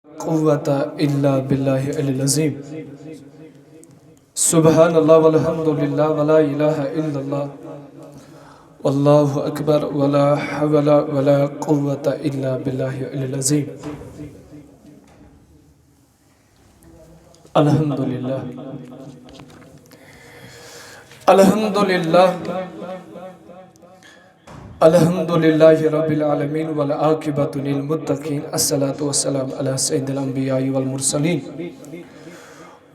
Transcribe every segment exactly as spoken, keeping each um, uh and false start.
قوة إلا بالله العلي العظيم. سبحان الله والحمد لله ولا إله إلا الله والله أكبر ولا حول ولا قوة إلا بالله العلي العظيم. الحمد لله. الحمد لله. الحمد لله رب العالمين والعاقبة للمتقين. الصلاة والسلام على سيد الأنبياء والمرسلين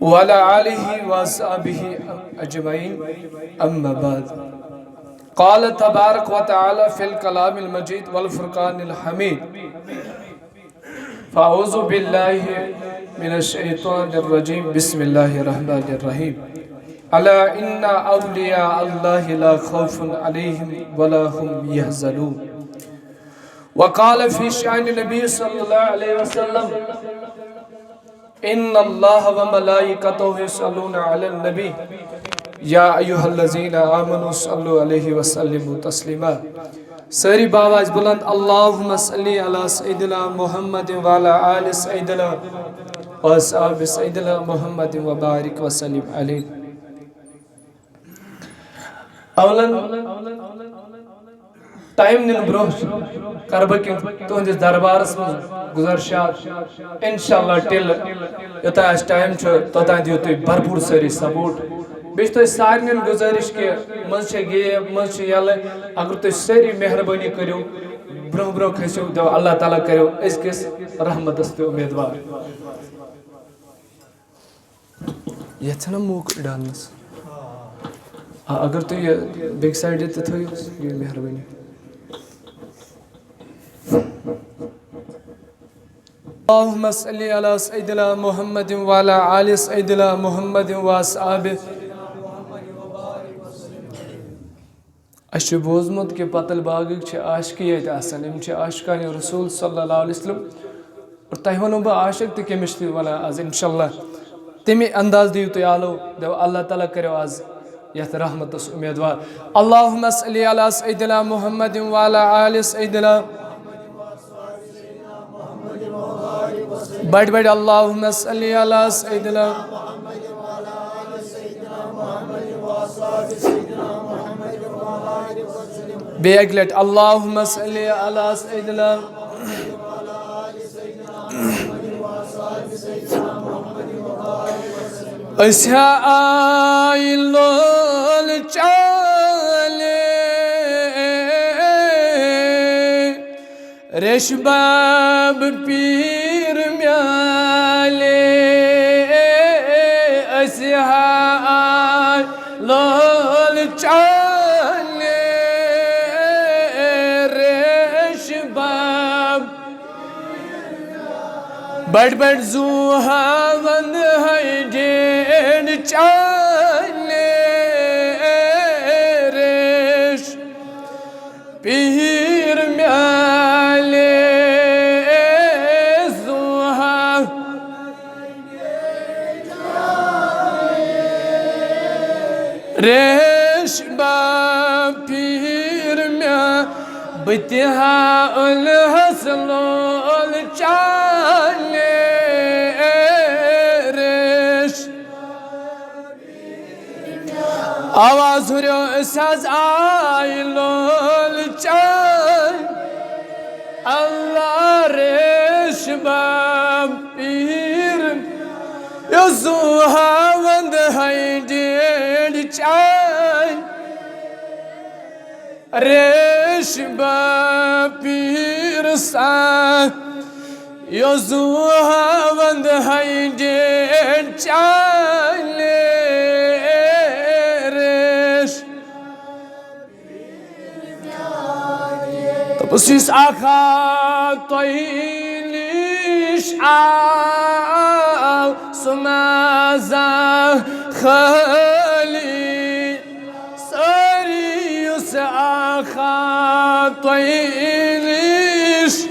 وعلى آله وأصحابه أجمعين. أما بعد. قال تبارك وتعالى في الكلام المجيد والفرقان الحميد. فأعوذ بالله من الشيطان الرجيم. بسم الله الرحمن الرحيم. ألا إن أولياء الله لا خوف عليهم ولا هم يحزنون. وقال في شأن النبي صلى الله عليه وسلم: إن الله وملائكته يصلون على النبي، يا أيها الذين آمنوا صلوا عليه وسلموا تسليما. سٲری باو آسہِ بُلنٛد، اللهم صل على سيدنا محمد وعلى آل سيدنا وأصحاب سيدنا محمد وبارك وسلم عليه. اولن ٹائم نِنہٕ برونٛہہ کرٕ بہٕ کینٛہہ تُہنٛدِس دربارس منٛز گُزٲرِشات۔ انشاءاللہ ٹِل یوٚتام اَسہِ ٹائم چھُ، توٚتام دِیِو تُہۍ بھرپوٗر سٲری سپورٹ۔ بیٚیہِ چھِ تۄہہِ سارنٕے گُزٲرِش کہِ منٛزٕ چھِ گیپ، منٛزٕ چھِ یَلہٕ، اگر تُہۍ سٲری مہربٲنی کٔرِو، برونٛہہ برونٛہہ کھٔسِو، دَپو اللہ تعالیٰ کٔرِو أزکِس رحمتس تہِ اُمیدوار۔ یتھ چھنہ موقع ڈالنس۔ آ، اگر تُہۍ یہِ بیٚکہِ سایڈٕ تہِ تھٲیِو، یہِ مہربٲنی۔ اللهم صل على سيدنا محمد وعلى آل سيدنا محمد وأصحابه۔ اَسہِ چھُ بوٗزمُت کہِ پتل باغٕکۍ چھِ عاشقٕے یٲتۍ آسان، یِم چھِ عاشقانِ رسول صلی اللہ علیہ وسلم۔ اور تۄہہِ وَنو بہٕ عاشق تہِ کٔمِس چھِ وَنان آز، انشاءاللہ۔ تَمہِ انداز دِیِو تُہۍ آلو، دَپو اللہ تعالیٰ کٔرِو آز یَتھ رحمتَس اُمیدوار۔ اللهم صل على سيدنا محمد وعلى آل سيدنا۔ بڑِ بڑِ، اللهم صل على سيدنا۔ بیٚیہِ اَکہِ لَٹہِ، اللهم صل على سيدنا۔ أسۍ ہا آے لول چالے، ریش باب پیر میالے، أسۍ ہا آے لول چالے، ریش باب۔ بڑ بڑ زو ہاوند ہے ڈیڑ چالے، ریش پیر میالے، زو ہا ریش با پیر میا، بہٕ تہِ ہا اُلہس لول چالے، ریش۔ آواز ہُریو، أسۍ حظ آے لول چالے۔ اللہ ریش با پیر، یوٚس زُو ہاوند ہے ڈیڑ چالے۔ ریش با پیر سا، یوٚس زُو ہاوند ہے ڈیڑ چالے، ریش۔ دوٚپُس، یُس اکھ آو تۄہہِ نِش آو، سُہ نہ زا خٲلی۔ سٲری یُس اکھ آو تۄہہِ نِش،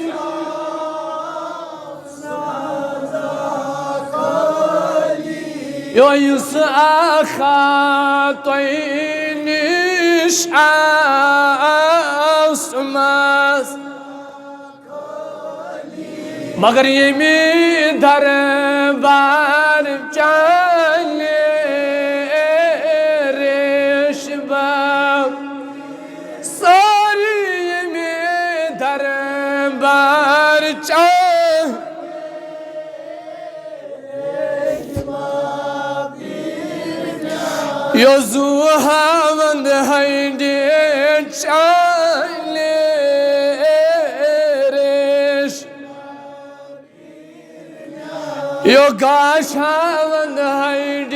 یو یُس اکھ آو تۄہہِ نِش آو، سُہ نہ زا مگر ییٚمہِ دربار چانہِ ریشہِ باب، سٲری ییٚمہِ دربار چانہِ، یوٚزو ہاوند ہنڈِ چانہِ ریش، یو گاش ہاوند ہنڈ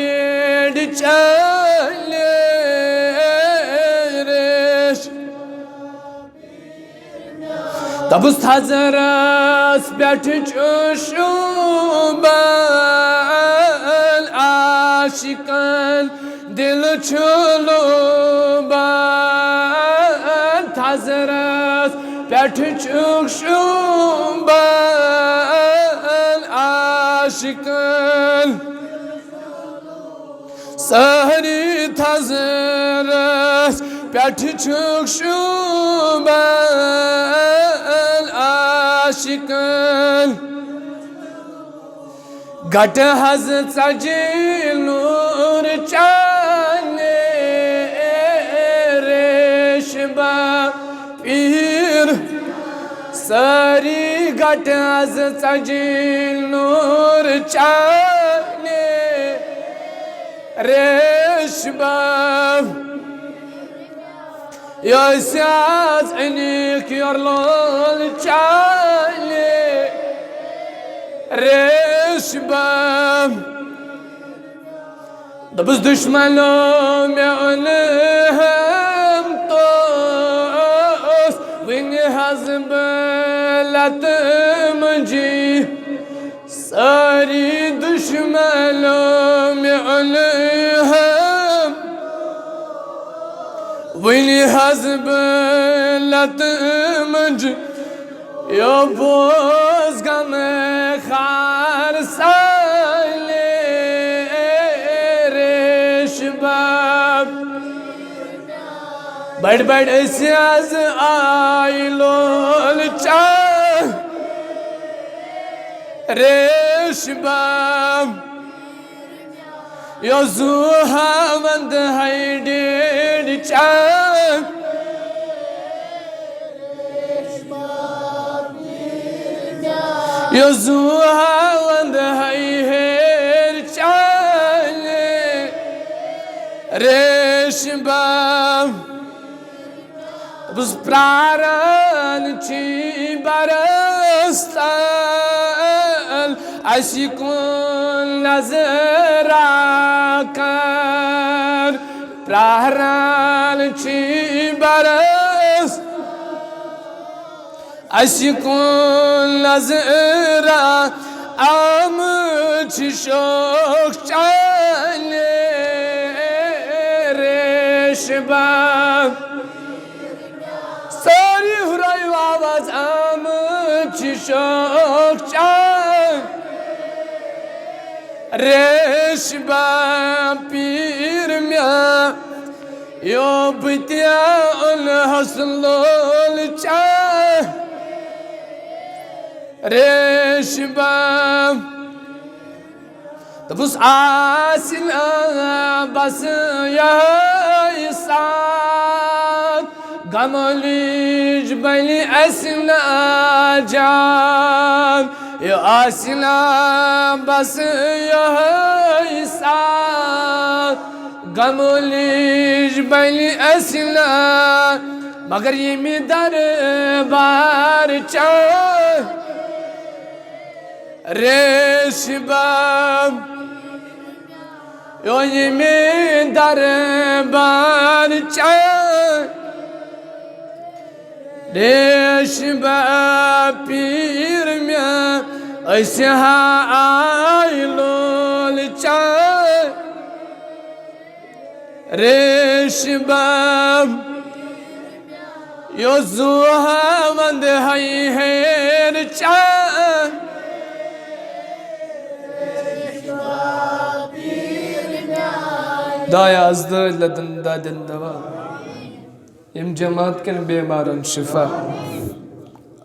چانہِ ریش۔ دوٚپُس، تھزرس پٮ۪ٹھ چھُ شوٗبان عاشقن، دِل چھُ لوٗبان۔ تھزرس پٮ۪ٹھ چھُ شوٗبان عاشقن، سٲری تھزرس پٮ۪ٹھ چھُکھ شوٗبان عاشقن۔ گٹہٕ حظ ژجہِ نوٗر چانہِ ریشہِ باب پیٖر، سٲری گٹہٕ حظ ژجہِ نوٗر چانہِ ریشہِ باب۔ یۄس از أنِکھ یور لول چانہِ ریشہِ باب۔ دوٚپُس، دُشمنو مےٚ اوٚن ہم توس، وٕنہِ حظ بہٕ لتہٕ منٛجی۔ سٲری دُشمنو مےٚ اوٚن ہم، وٕنہِ حظ بہٕ لتہٕ منٛجہِ۔ یو بوز غمہٕ خار سانہِ ریشہِ باب۔ بڑ بڑ أسۍ حظ آے لول چانہِ ریشہِ باب۔ یوٚزو ہاوند ہنڈ چانہِ، یوٚزو ہاوند ہنڈ چانہِ ریشہِ باب۔ بہٕ پراران چھی برس تل، اَسہِ کُن نظرا کر۔ پراران چھی برس، اَسہِ کُن نظرا آمٕژ چھِ شوق چانہِ ریشہِ باب۔ سٲری ہُرٲیِو آواز، آمٕژ چھِ شوق چانہِ ریشہِ باب پیٖر مےٚ۔ یو بہٕ تہِ اوٚن حسن لول چانہِ ریشہِ باب۔ دوٚپُس، آسِنا بس یِہوٚے ساتھ، غمو لیج بنہِ اَسہِ ناجات۔ یہِ آسِنا بس یِہوٚے ساتھ، غمو لیج بنہِ اَسہِ نا، مگر ییٚمہِ دربار چانہِ ریشہِ باب، یو ییٚمہِ دربار چانہِ ریشہِ باب پیٖر مےٚ، أسۍ ہا آے لول چانہِ ریشہِ باب۔ یوٚزو ہاوند ہاے ہیر چانہِ۔ دایہِ از دٲدۍ لدن دادٮ۪ن دوا، یِم جماعت کٮ۪ن بیمارن شفا۔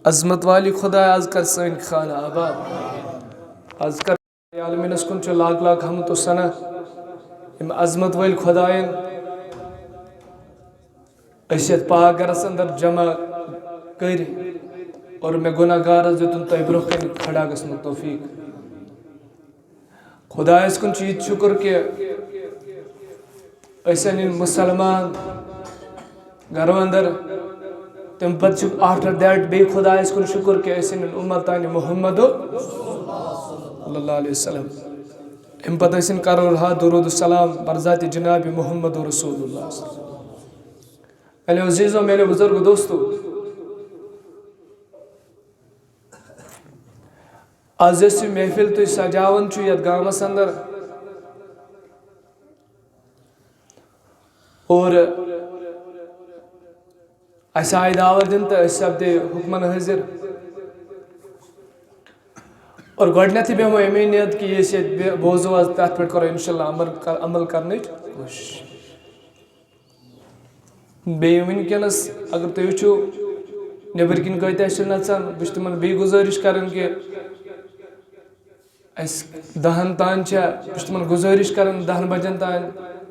عظمت والی خدایا، از کر سٲنۍ خانہ آباد۔ از کر عالمینس کُن چھُ لاکھ لاکھ حمد و ثنا۔ یِم عظمت وٲلۍ خدایَن أسۍ یَتھ پاک گرس اندر جمع کٔرۍ اور مےٚ گناہ گارس دیُتُن تۄہہِ برونٛہہ کنہِ کھڑا گژھنُک توفیق۔ خدایس کُن چھُ یہِ تہِ شُکر کہِ أسۍ أنِن مُسلمان گرو اندر۔ تَمہِ پتہٕ چھُ after that بیٚیہِ خدایس کُن شُکر کہِ أسۍ أنِن اُمتانِ محمد صلی اللہ علیہ وسلم۔ اَمہِ پتہٕ ٲسِن کرو ہا درود السلام برذاتِ جناب محمد رسول اللہ۔ میانیو عزیزو، میانیو بزرگو، دوستو، از یۄس یہِ محفل تُہۍ سجاوان چھِو یتھ گامس اندر، اور اسہِ آیہِ دعوت دِنہٕ تہٕ أسۍ سپدے حُکمن حٲضِر۔ اور گۄڈٕنیتھٕے بیٚہمو اَمے نیت کہِ یہِ أسۍ ییٚتہِ بے-، بوزو از، تتھ پٮ۪ٹھ کرو انشاءاللہ عمل کر-، عمل کرنٕچ کوٗشش۔ بیٚیہِ وٕنکیٚنَس اگر تُہۍ وٕچھِو، نیٚبٕرۍ کِنۍ کۭتیٛاہ چھِ نَژان، بہٕ چھُس تِمَن بیٚیہِ گُزٲرِش کَران کہِ اَسہِ دَہَن تام چھےٚ، بہٕ چھُس تِمَن گُزٲرِش کَران دَہَن بَجَن تام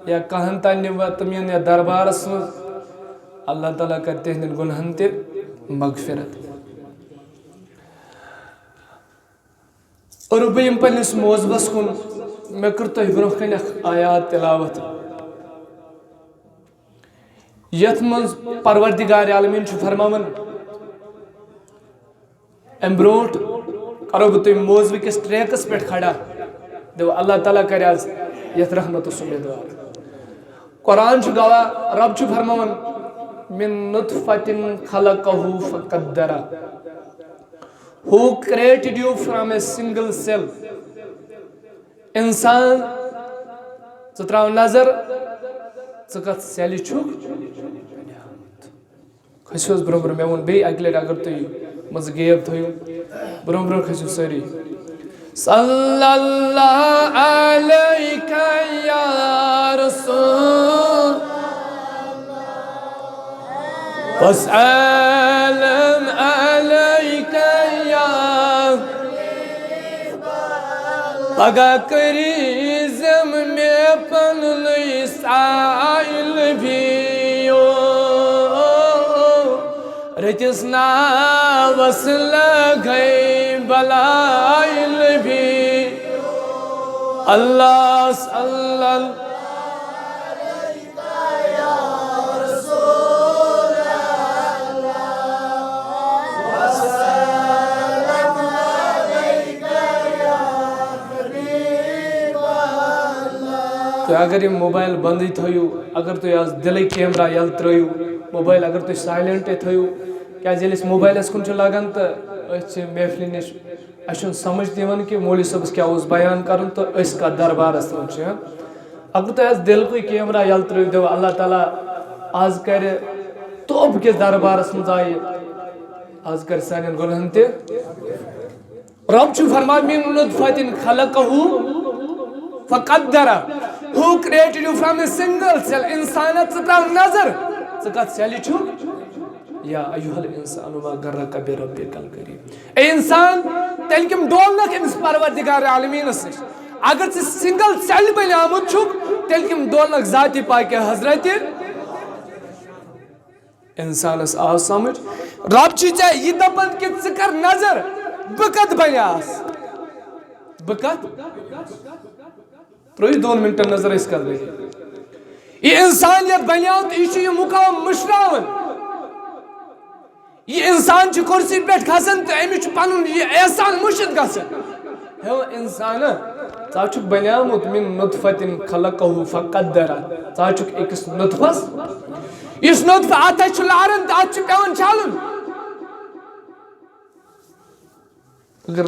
یا کَہَن تام نِمو تِم یِن یَتھ دربارَس منٛز۔ اللہ تعالیٰ کَرِ تِہِنٛدٮ۪ن گۄنہَن تہِ مغفرت۔ اور بہٕ یِمہٕ پننِس موضوعس کُن۔ مےٚ کٔر تۄہہِ برونٛہہ کنہِ اکھ آیات تلاوت، یتھ منٛز پروردگار عالمین چھُ فرماوان، امہِ برونٛٹھ کرو بہٕ تُہۍ موضوع کِس ٹریکس پٮ۪ٹھ کھڑا، دِیِو اللہ تعالیٰ کرِ از یتھ رحمتس امیدوار۔ قرآن چھُ گواہ، رب چھُ فرماوان، من نطفة خلقه فقدره۔ Who created you from a single cell؟ انسان، ژٕ تراو نظر، ژٕ کتھ سیلہِ چھُکھ بنیومُت؟ کھٔسِو حظ برونٛہہ برونٛہہ، مےٚ ووٚن بیٚیہِ اکہِ لٹہِ، اگر تُہۍ منٛزٕ gap تھٲیِو، برونٛہہ برونٛہہ کھٔسِو سٲری۔ صلی اللہ علیک یا رسول، وسلم علیک یا۔ پگاہ کٔرِزم مےٚ پننُے سایل بھی او، رٔتِس ناوس لگے بلایل بھی۔ اللہ صلی اللہ۔ تُہۍ اگر یہِ موبایل بندٕے تھٲیِو، اگر تُہۍ آز دِلٕے کیمرہ یَلہٕ ترٲیِو، موبایل اگر تُہۍ سایلنٹے تھٲیِو، کیازِ ییٚلہِ أسۍ موبایلَس کُن چھِ لگان تہٕ أسۍ چھِ محفلہِ نِش، اَسہِ چھُنہٕ سمجھ تہِ یِوان کہِ مولوی صٲبَس کیٛاہ اوس بیان کَرُن تہٕ أسۍ کَتھ دربارَس منٛز چھِ۔ اگر تُہۍ آز دِلکُے کیمرہ یَلہٕ ترٲیِو، دِیِو اللہ تعالیٰ آز کَرِ توبہٕ کِس دربارَس منٛز آیہِ، آز کَرِ سانٮ۪ن گۄناہَن تہِ۔ رب چھُ فرمان، من نطفة خلقه فقدره۔ Who created you from a single cell؟ انسانا، ژٕ تراو نظر، ژٕ کتھ سیلہِ چھُکھ؟ یا ایھا الانسان ما غرک بربک الکریم۔ اے انسان، تیٚلہِ کٔمۍ ڈولنکھ أمِس پروردگار عالمیٖنس نِش؟ اگر ژٕ سنگل سیل بنیومُت چھُکھ، تیٚلہِ کٔمۍ ڈولنکھ ذاتِ پاکِ حضرت؟ انسانس آو سمجھ، رب چھُ ژےٚ یہِ دپان کہِ ژٕ کر نظر، بہٕ کتھ بنیاس؟ بہٕ کتھ؟ ترٲیِو دۄن منٹن نظر، أسۍ کتھ بنیو۔ یہِ انسانیت بنیو تہٕ یہِ چھُ یہِ مقام مٔشراوان۔ یہِ انسان چھُ کرسی پٮ۪ٹھ کھسان تہٕ أمِس چھُ پنُن یہِ احسان مٔشِتھ گژھان۔ ہے انسانا، ژٕ ہا چھُکھ بنیومُت من نطفة خلقه فقدره۔ ژٕ ہا چھُکھ أکِس نطفس، یُس نطفہٕ اتھس چھُ لاران تہٕ اتھ چھُ پٮ۪وان چھلُن۔ اگر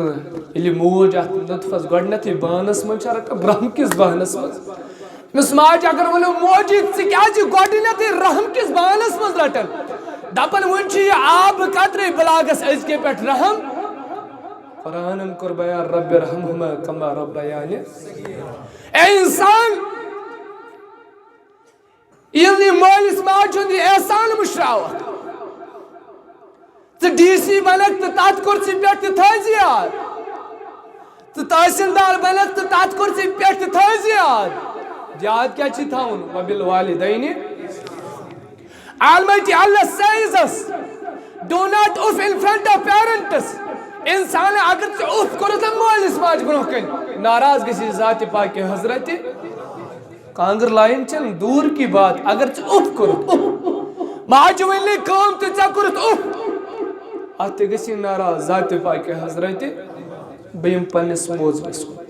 ییٚلہِ موج اتھ نطفس گۄڈٕنیتھٕے بانس منٛز چھِ رٹان، برہم کِس بانس منٛز، أمِس ماجہِ اگر ؤنِو، موجی، ژٕ کیازِ گۄڈٕنیتھٕے رحم کِس بانس منٛز رٹان؟ دپان، وُنہِ چھُ یہِ آبہٕ قطرے، بہٕ لاگس أزکہِ پٮ۪ٹھ رحم۔ قرآنن کوٚر بیان، رب ارحمہما کما ربیانی۔ اے انسان، ییٚلہِ نہٕ مٲلِس ماجہِ ہُنٛد یہِ احسان مٔشراوکھ، ژٕ ڈی سی بنکھ تہٕ تتھ کرسی پٮ۪ٹھ تہِ تھٲیزِ یاد۔ ژٕ تحصیلدار بنکھ تہٕ تتھ کرسی پٮ۪ٹھ تہِ تھٲیزِ یاد۔ یاد کیٛاہ چھِ تھاوُن؟ وبالوالدین۔ Almighty Allah says us, do not اُف in front of parents. انسان، اگر ژٕ اُف کوٚرُتھ مٲلِس ماجہِ برونٛہہ کنہِ، ناراض گژھِ ذاتِ پاکہِ حضرتِ۔ کانٛگٕر لایِن چھَنہٕ دوٗر کی بات، اگر ژٕ اُف کوٚرُتھ، اُف۔ ماجہِ ؤنۍ نَے کٲم تہٕ ژےٚ کوٚرُتھ اُف۔ اَتھ تہِ گژھِ ناراض ذاتِ پاکہِ حضرتِ۔ بہٕ یِمہٕ پنٛنِس موضوعس کُن۔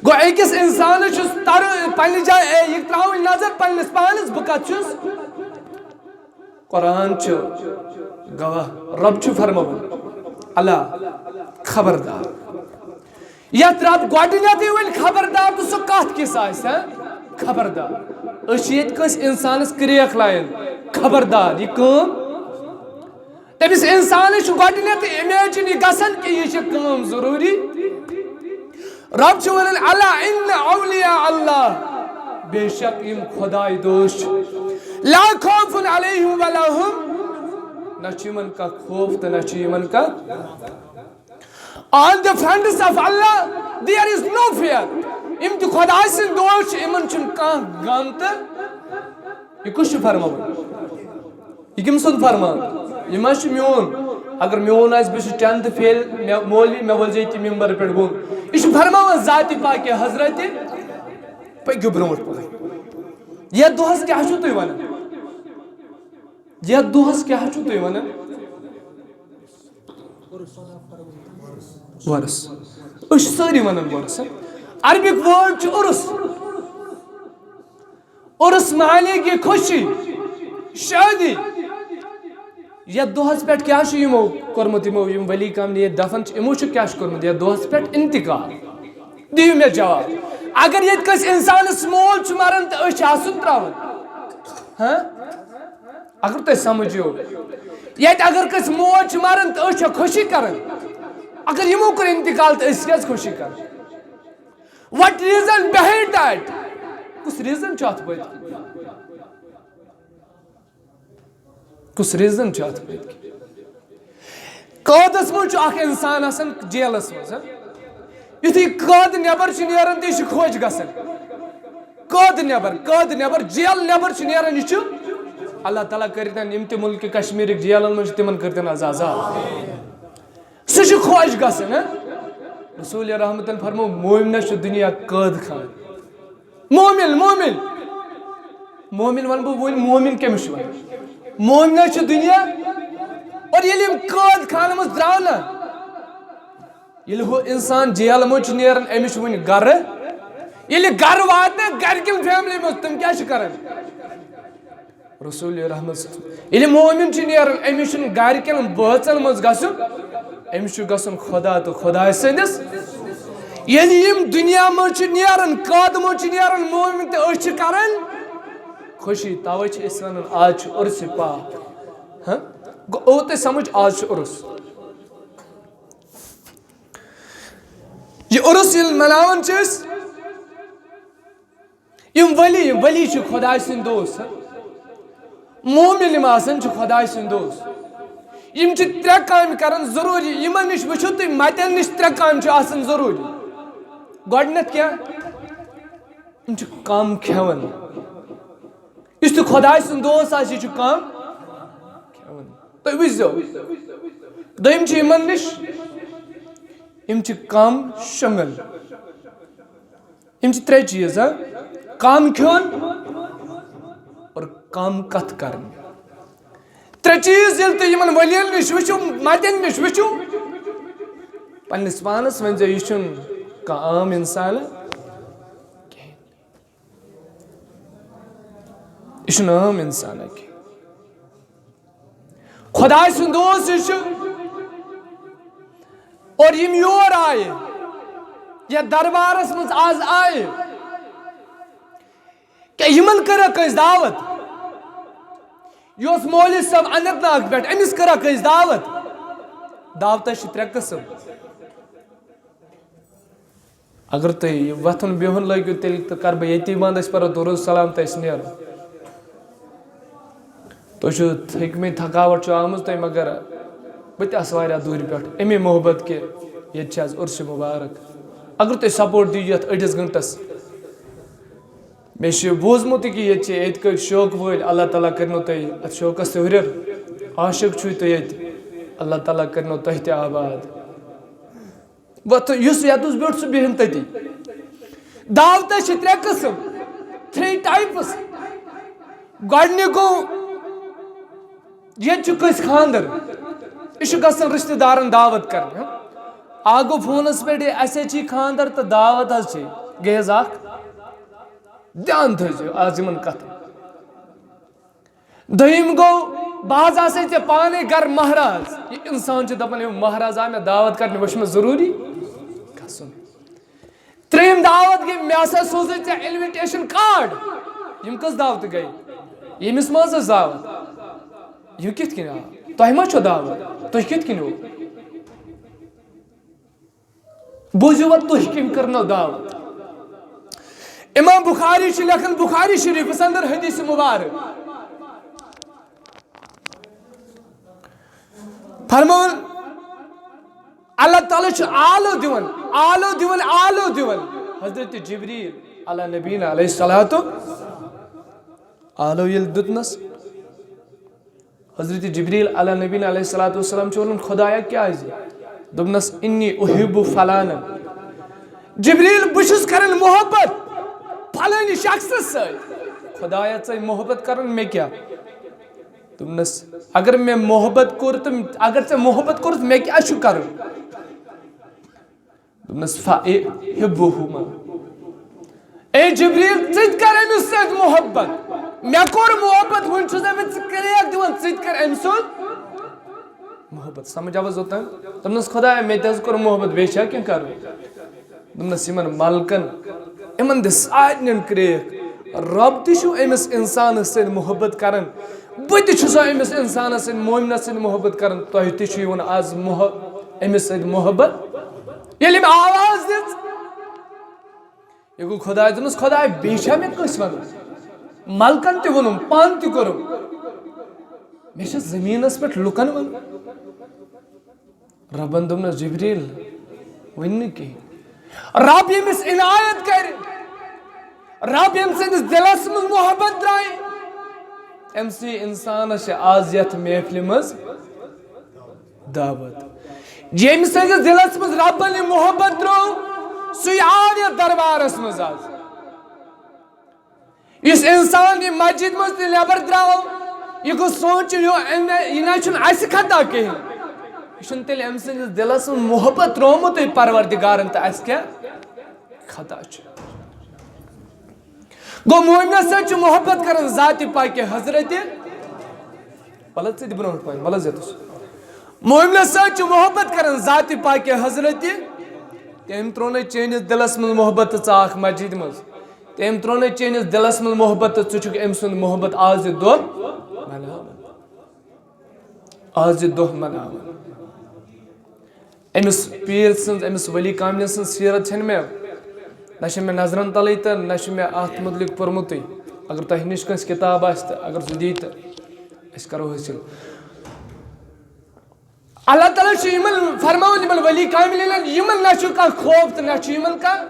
گوٚو، أکِس اِنسانَس چھُس تَرُن پنٛنہِ جایہِ، اے، یہِ ترٛاوٕنۍ نظر پنٛنِس پانَس، بہٕ کَتھ چھُس۔ قرآن چھُ گواہ، رب چھُ فرماوان، الا، خبردار۔ یتھ رب گۄڈٕنیتھٕے ؤنۍ خبردار، تہٕ سُہ کتھ کِژھ آسہِ، ہا؟ خبردار۔ أسۍ چھِ ییٚتہِ کٲنٛسہِ انسانس کرٛیکھ لایان، خبردار، یہِ کٲم تٔمِس انسانس چھُ گۄڈٕنیتھٕے امیجن یہِ گژھان کہِ یہِ چھِ کٲم ضروٗری۔ رب چھُ ونان، الا ان اولیاء اللہ، بے شک یِم خداے دوست چھِ، لا خوف علیہم ولا ہم، نہ چھُ یِمن کانٛہہ خوف تہٕ نہ چھُ یِمن کانٛہہ۔ On the friends of Allah, there is no fear. یِم تہِ خۄداے سٕنٛدۍ دوست چھِ، یِمن چھُنہٕ کانٛہہ غم تہٕ۔ یہِ کُس چھُ فرماوان؟ یہِ کٔمۍ سُنٛد فرمان؟ یہِ ما چھُ میون؟ اگر میون آسہِ، بہٕ چھُس ٹینتھ فیل، مےٚ مولوی، مےٚ ؤلۍ زِ ییٚتہِ مِمبر پٮ۪ٹھ بۄن۔ یہِ چھُ فرماوان ذاتِ پاکہِ حضرتِ، پٔکِو برونٛٹھ پٔکِو۔ یَتھ دۄہَس کیٛاہ چھُو تُہۍ وَنان؟ یَتھ دۄہَس کیٛاہ چھُو تُہۍ وَنان؟ وۄرُس۔ أسۍ چھِ سٲری وَنان وۄرُس۔ عربِک word چھُ عُرُس۔ عُرُس معنی گٔے خوشی، شادی۔ یَتھ دۄہَس پٮ۪ٹھ کیٛاہ چھُ یِمو کوٚرمُت، یِمو یِم ولی کامنہِ ییٚتہِ دفن چھِ، یِمو چھُ کیٛاہ چھُ کوٚرمُت یَتھ دۄہَس پٮ۪ٹھ؟ انتقال۔ دِیِو مےٚ جواب۔ اگر ییٚتہِ کٲنٛسہِ اِنسانَس مول چھُ مَران تہٕ أسۍ چھِ آسُن ترٛاوان، ہاں؟ اگر تۄہہِ سمجھ یِیو، ییٚتہِ اگر کٲنٛسہِ موج چھِ مَران تہٕ أسۍ چھا خوشی کران؟ اگر یِمو کوٚر انتقال تہٕ أسۍ کیٛازِ خوشی کرو؟ What reason behind that? کُس reason چھُ اَتھ پٔتۍ کِنۍ؟ کُس reason چھُ اَتھ پٔتۍ کِنۍ؟ قٲدَس منٛز چھُ اَکھ اِنسان آسان جیلَس منٛز، ہا؟ یُتھُے قٲد نٮ۪بر چھُ نیران تہٕ یہِ چھُ خۄش گژھان۔ قٲد نٮ۪بر، قٲد نٮ۪بر، جیل نٮ۪بر چھُ نیران، یہِ چھُ، اللہ تعالیٰ کٔرِتن یِم تہِ مُلکہِ کشمیٖرٕکۍ جیلن منٛز چھِ، تِمن کٔرِتن آز آزاد۔ سُہ چھُ خۄش گژھان، ہہ؟ رسول رحمتن فرمو، مومنس چھُ دُنیا قٲد خانہٕ۔ مومن، مومن، مومن وَنہٕ بہٕ وۄنۍ، مومن کٔمِس چھُ وَنان؟ مومنس چھُ دُنیا، اور ییٚلہِ یِم قٲد خانہٕ منٛز درٛاو نہ، ییٚلہِ ہُہ اِنسان جیل منٛز چھُ نیران، أمِس چھُ وُنہِ گرٕ۔ ییٚلہِ گرٕ واتہِ گرِکٮ۪ن family منٛز، تِم کیٛاہ چھِ کران؟ رسول رحمت صلی اللہ علیہ وسلم۔ ییٚلہِ مومن چھُ نیران، أمِس چھُنہٕ گرِکٮ۪ن بٲژن منٛز گژھُن، أمِس چھُ گژھُن خدا تہٕ خداے سٕنٛدِس۔ ییٚلہِ یِم دُنیا منٛز چھِ نیران، قٲدٕ منٛز چھِ نیران مومن، تہٕ أسۍ چھِ کران خوشی۔ توے چھِ أسۍ ونان، آز چھُ عرس پاک۔ ہاں؟ گوٚو، اوٚو تۄہہِ سمجھ، آز چھُ عرس۔ یہِ عُرُس ییٚلہِ مناوان چھِ أسۍ، یِم ؤلی، یِم ؤلی چھِ خۄداے سٕنٛدۍ دوست۔ مومِن یِم آسان چھِ خۄداے سٕنٛدۍ دوست۔ یِم چھِ ترٛےٚ کامہِ کران ضروٗری۔ یِمن نِش وٕچھِو تُہۍ، مَتٮ۪ن نِش ترٛےٚ کامہِ چھِ آسان ضروٗری۔ گۄڈٕنٮ۪تھ کیٛاہ؟ یِم چھِ کم کھٮ۪وان۔ یُس تہِ خۄداے سُنٛد دوست آسہِ، یہِ چھُ کم کھٮ۪وان۔ تُہۍ وٕچھزیو۔ دوٚیِم چھِ یِمن نِش، یِم چھِ کم شۄنٛگان۔ یِم چھِ ترٛےٚ چیٖز، ہا؟ کم کھیوٚن اور کم کتھ کرٕنۍ۔ ترٛےٚ چیٖز ییٚلہِ تُہۍ یِمن ؤلین نِش وٕچھِو، متٮ۪ن نِش وٕچھِو، پننِس پانس ؤنۍزیو، یہِ چھُنہٕ کانٛہہ عام انسان کِہیٖنۍ۔ یہِ چھُنہٕ عام اِنسان اَکہِ۔ خۄداے سُنٛد دوست یہِ چھُ۔ اور یِم یور آیہِ، یَتھ دربارس منٛز آز آیہِ، کیٛاہ یِمن کٔرٕکھ أسۍ دعوت؟ یہِ اوس مولوی صٲب اننت ناگ پٮ۪ٹھ، أمِس کٔرٕکھ أسۍ دعوت؟ دعوتس چھِ ترٛےٚ قٕسم۔ اگر تُہۍ یہِ وۄتھُن بِہُن لٲگِو، تیٚلہِ تہٕ کَرٕ بہٕ ییٚتی بنٛد، أسۍ پَرو درود سلام تہٕ أسۍ نیرو۔ تُہۍ چھِو تھٔکمٕتۍ، تھکاوٹ چھِ آمٕژ تۄہہِ، مگر بہٕ تہِ آسہٕ واریاہ دوٗرِ پٮ۪ٹھ اَمے محبت کہِ ییٚتہِ چھِ آز عرس مُبارک۔ اگر تُہۍ سپورٹ دِیِو یَتھ أڑِس گھنٹَس، مےٚ چھُ بوٗزمُت کہِ ییٚتہِ چھِ ییٚتہِ کٔرۍ شوقہٕ وٲلۍ، اللہ تعالیٰ کٔرِنو تۄہہِ اَتھ شوقَس تہِ ہُرٮ۪ر۔ عاشق چھُے تُہۍ ییٚتہِ، اللہ تعالیٰ کٔرِنو تۄہہِ تہِ آباد۔ وۄتھ یُس یَتَس بیوٗٹھ، سُہ بیٚہن تٔتی۔ دعوتَس چھِ ترٛےٚ قٕسٕم، تھرٛی ٹایپٕس۔ گۄڈٕنیُک گوٚو، ییٚتہِ چھُ کٲنٛسہِ خانٛدر، یہِ چھُ گژھان رِشتہٕ دارَن دعوت کرنہِ۔ اَکھ گوٚو فونَس پٮ۪ٹھ، "ہے، اَسہِ حظ چھِ خانٛدر تہٕ دعوت حظ چھِ"، گٔے حظ اَکھ۔ دھیان تھٲیزیو آز یِمَن کَتھَن۔ دوٚیِم گوٚو، بہٕ حظ آسَے ژےٚ پانَے گَرٕ مہراز۔ یہِ اِنسان چھُ دَپان، "ہے، مہراز آو مےٚ دعوت کَرنہِ، وۄنۍ چھُ مےٚ ضروٗری گژھُن۔" ترٛیٚیِم دعوت گٔے، "مےٚ ہسا سوزُے ژےٚ invitation card۔" یِم کٔژ دعوتہٕ گٔے؟ ییٚمِس منٛز ٲس دعوت۔ یہِ کِتھ کٔنۍ آو؟ تۄہہِ ما چھو دعوت؟ تُہۍ کِتھ کٔنۍ ہو؟ بوٗزِو وۄنۍ، تُہۍ کٔمۍ کٔرنو دعوت؟ امام بخاری چھُ لیکھان بخاری شریفس اندر حدیث مبارک، فرماوان، اللہ تعالیٰ چھُ آلو دِوان، آلو دِوان، آلو دِوان۔ حضرت جبریل علی نبینا علیہ الصلوۃ، آلو ییٚلہِ دیُتنس، حضرت جبریل علی نبینا علیہ الصلوۃ والسلام چھُ وَنان، "خدایا، کیٛازِ؟" دوٚپنس، "انی احب فلانا۔" جبریل، بہٕ چھُس کران محبت فلٲنہِ شخصس سۭتۍ۔ خدایا، ژے محبت کرُن، مےٚ کیٛاہ؟ دوٚپنس، اگر مےٚ محبت کوٚر تہٕ اگر ژےٚ محبت کوٚرُتھ، مےٚ کیٛاہ چھُ کرُن؟ دوٚپنس، "فأحبهما۔" اے جبریل، ژٕ تہِ کر أمِس سۭتۍ محبت۔ مےٚ کوٚر محبت، وۄنۍ چھُس بہٕ ژٕ کرٛیکھ دِوان، ژٕ تہِ کر أمۍ سُنٛد محبت۔ سمجھ آوٕ حظ اوٚتام؟ دوٚپنس، "خدایا، مےٚ تہِ حظ کوٚر محبت، بیٚیہِ چھا کینٛہہ کرُن؟" دوٚپنس، یِمن ملکن، یِمن دِ سارنٕین کرٛیکھ۔ رۄب تہِ چھُ أمِس اِنسانس سۭتۍ محبت کران، بہٕ تہِ چھُسا أمِس اِنسانس سۭتۍ، مومنس سۭتۍ محبت کران، تۄہہِ تہِ چھُ یِوان از مح-، أمِس سۭتۍ محبت۔ ییٚلہِ أمۍ آواز دِژ، یہِ گوٚو خۄدایَس، دوٚپنَس، "خۄداے، بیٚیہِ چھا مےٚ کٲنٛسہِ وَنُن؟" ملکن تہِ ووٚنُم، پانہٕ تہِ کوٚرُم، مےٚ چھا زٔمیٖنس پٮ۪ٹھ لُکن وَنُن؟ رۄبن دوٚپنس، "جبریل، ؤنۍ نہٕ کِہیٖنۍ۔" رۄب ییٚمِس عنایت کرِ، رۄب ییٚمۍ سٕنٛدِس دِلس منٛز محبت ترٛایہِ، أمۍ سٕے اِنسانس چھِ آز یتھ محفلہِ منٛز دعوت۔ ییٚمۍ سٕنٛدِس دِلس منٛز رۄبن یہِ محبت ترٛوو، سُے آو یتھ دربارس منٛز آز۔ یُس اِنسان یہِ مسجد منٛز تہِ نٮ۪بر درٛاو، یہِ گوٚژھ سونٛچُن، یہِ، أمۍ، یہِ نہ چھُنہٕ اَسہِ خطا کِہیٖنۍ۔ یہِ چھُنہٕ تیٚلہِ أمۍ سٕنٛدِس دِلس منٛز محبت ترٛوومُتٕے پروردگارن، تہٕ اَسہِ کیٛاہ خطا چھُ؟ گوٚو، مومنس سۭتۍ چھُ محبت کران ذاتِ پاکہِ حضرتِ۔ وَلہٕ ژٕ تہِ برونٛٹھ پَہَن، وَلہٕ حظ یَتَس۔ مومنس سۭتۍ چھُ محبت کران ذاتِ پاکہِ حضرتِ۔ تٔمۍ ترٛوو نہٕ چٲنِس دِلَس منٛز محبت تہٕ ژٕ آکھ مسجدِ منٛز۔ تٔمۍ ترٛوو نہٕ چٲنِس دِلَس منٛز محبت تہٕ ژٕ چھُکھ أمۍ سُنٛد محبت آز یہِ دۄہ مناوان۔ آز یہِ دۄہ مناوان۔ أمِس پیٖر سٕنٛز، أمِس ؤلی کاملہِ سٕنٛز سیٖرت چھَنہٕ مےٚ، نہ چھِ مےٚ نظرَن تَلٕے تہٕ نہ چھِ مےٚ اَتھ مُتعلِق پوٚرمُتٕے۔ اگر تۄہہِ نِش کٲنٛسہِ کِتاب آسہِ تہٕ اگر سُہ دِیہِ تہٕ أسۍ کَرو حٲصِل۔ اللہ تعالیٰ چھُ یِمَن فرماوان، یِمَن ؤلی کاملٮ۪ن، یِمَن نہ چھُ کانٛہہ خوف تہٕ نہ چھُ یِمَن کانٛہہ۔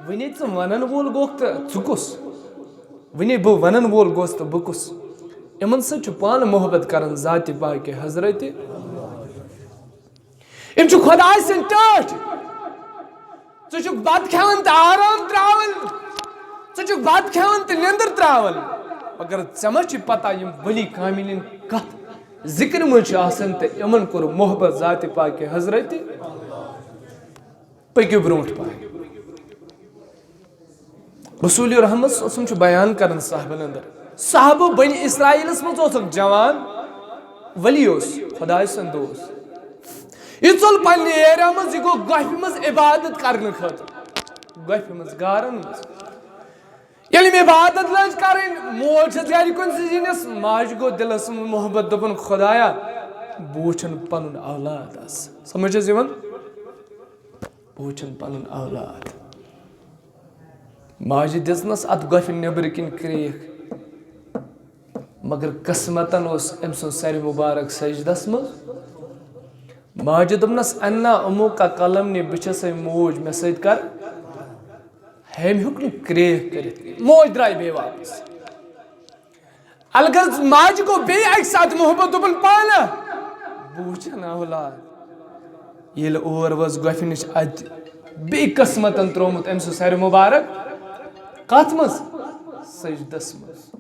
وٕنی ژٕ وَنَن وول گوٚکھ تہٕ ژٕ کُس؟ وٕنی بہٕ وَنَن وول گوس تہٕ بہٕ کُس؟ یِمَن سۭتۍ چھُ پانہٕ محبت کَران ذاتِ پاکہِ حضرتِ۔ یِم چھِ خۄداے سٕنٛدۍ ٹٲٹھۍ۔ ژٕ چھُکھ بَتہٕ کھٮ۪وان تہٕ آرام ترٛاوان، ژٕ چھُکھ بَتہٕ کھٮ۪وان تہٕ نیٚنٛدٕر ترٛاوان، مگر ژےٚ ما چھِ پَتہ یِم ؤلی کاملٮ۪ن کَتھ ذِکرِ منٛز چھِ آسان تہٕ یِمَن کوٚر محبت ذاتِ پاکہِ حضرتِ؟ پٔکِو برونٛٹھ پَہَن۔ رسول رحمت صلی اللہ علیہ وسلم چھُ بیان کران صحابن اندر، صحابہ بنی اسرائیلس منٛز اوس اکھ جوان ولی اوس، خداے سُنٛد دوست۔ یہِ ژوٚل پننہِ ایریا منٛز، یہِ گوٚو گۄپھِ منٛز عبادت کرنہٕ خٲطرٕ، گۄپھِ منٛز، غارن منٛز۔ ییٚلہِ أمۍ عبادت لٲج کرٕنۍ، موج چھَس گرِ کُن زِ زِنِس، ماجہِ گوٚو دِلس منٛز محبت، دوٚپُن، "خدایا، بہٕ وٕچھن پنُن اولاد آز۔" سمجھ چھَس یِوان؟ بہٕ وٕچھن پنُن اولاد۔ ماجہِ دِژنس اتھ گۄپھِ نیٚبرٕ کِنۍ کرٛیکھ، مگر قسمتن اوس أمۍ سُنٛد سرِ مُبارک سجدس منٛز۔ ماجہِ دوٚپنَس، "اَننا اُمُک کا قلم نے، بہٕ چھَسَے موج، مےٚ سۭتۍ کر۔" ہیٚمۍ ہیوٚک نہٕ کرٛیک کٔرِتھ۔ موج درٛاے بیٚیہِ واپس۔ الغرض ماجہِ گوٚو بیٚیہِ اَکہِ ساتہٕ محبت، دوٚپُن، "پانہٕ بہٕ وٕچھَن اولاد۔" ییٚلہِ اور وٲژ گۄپھِ نِش، اَتہِ بیٚیہِ قٕسمتَن ترٛوومُت أمۍ سُنٛد سَرِ مُبارک۔ کَتھ منٛز؟ سجدَس منٛز۔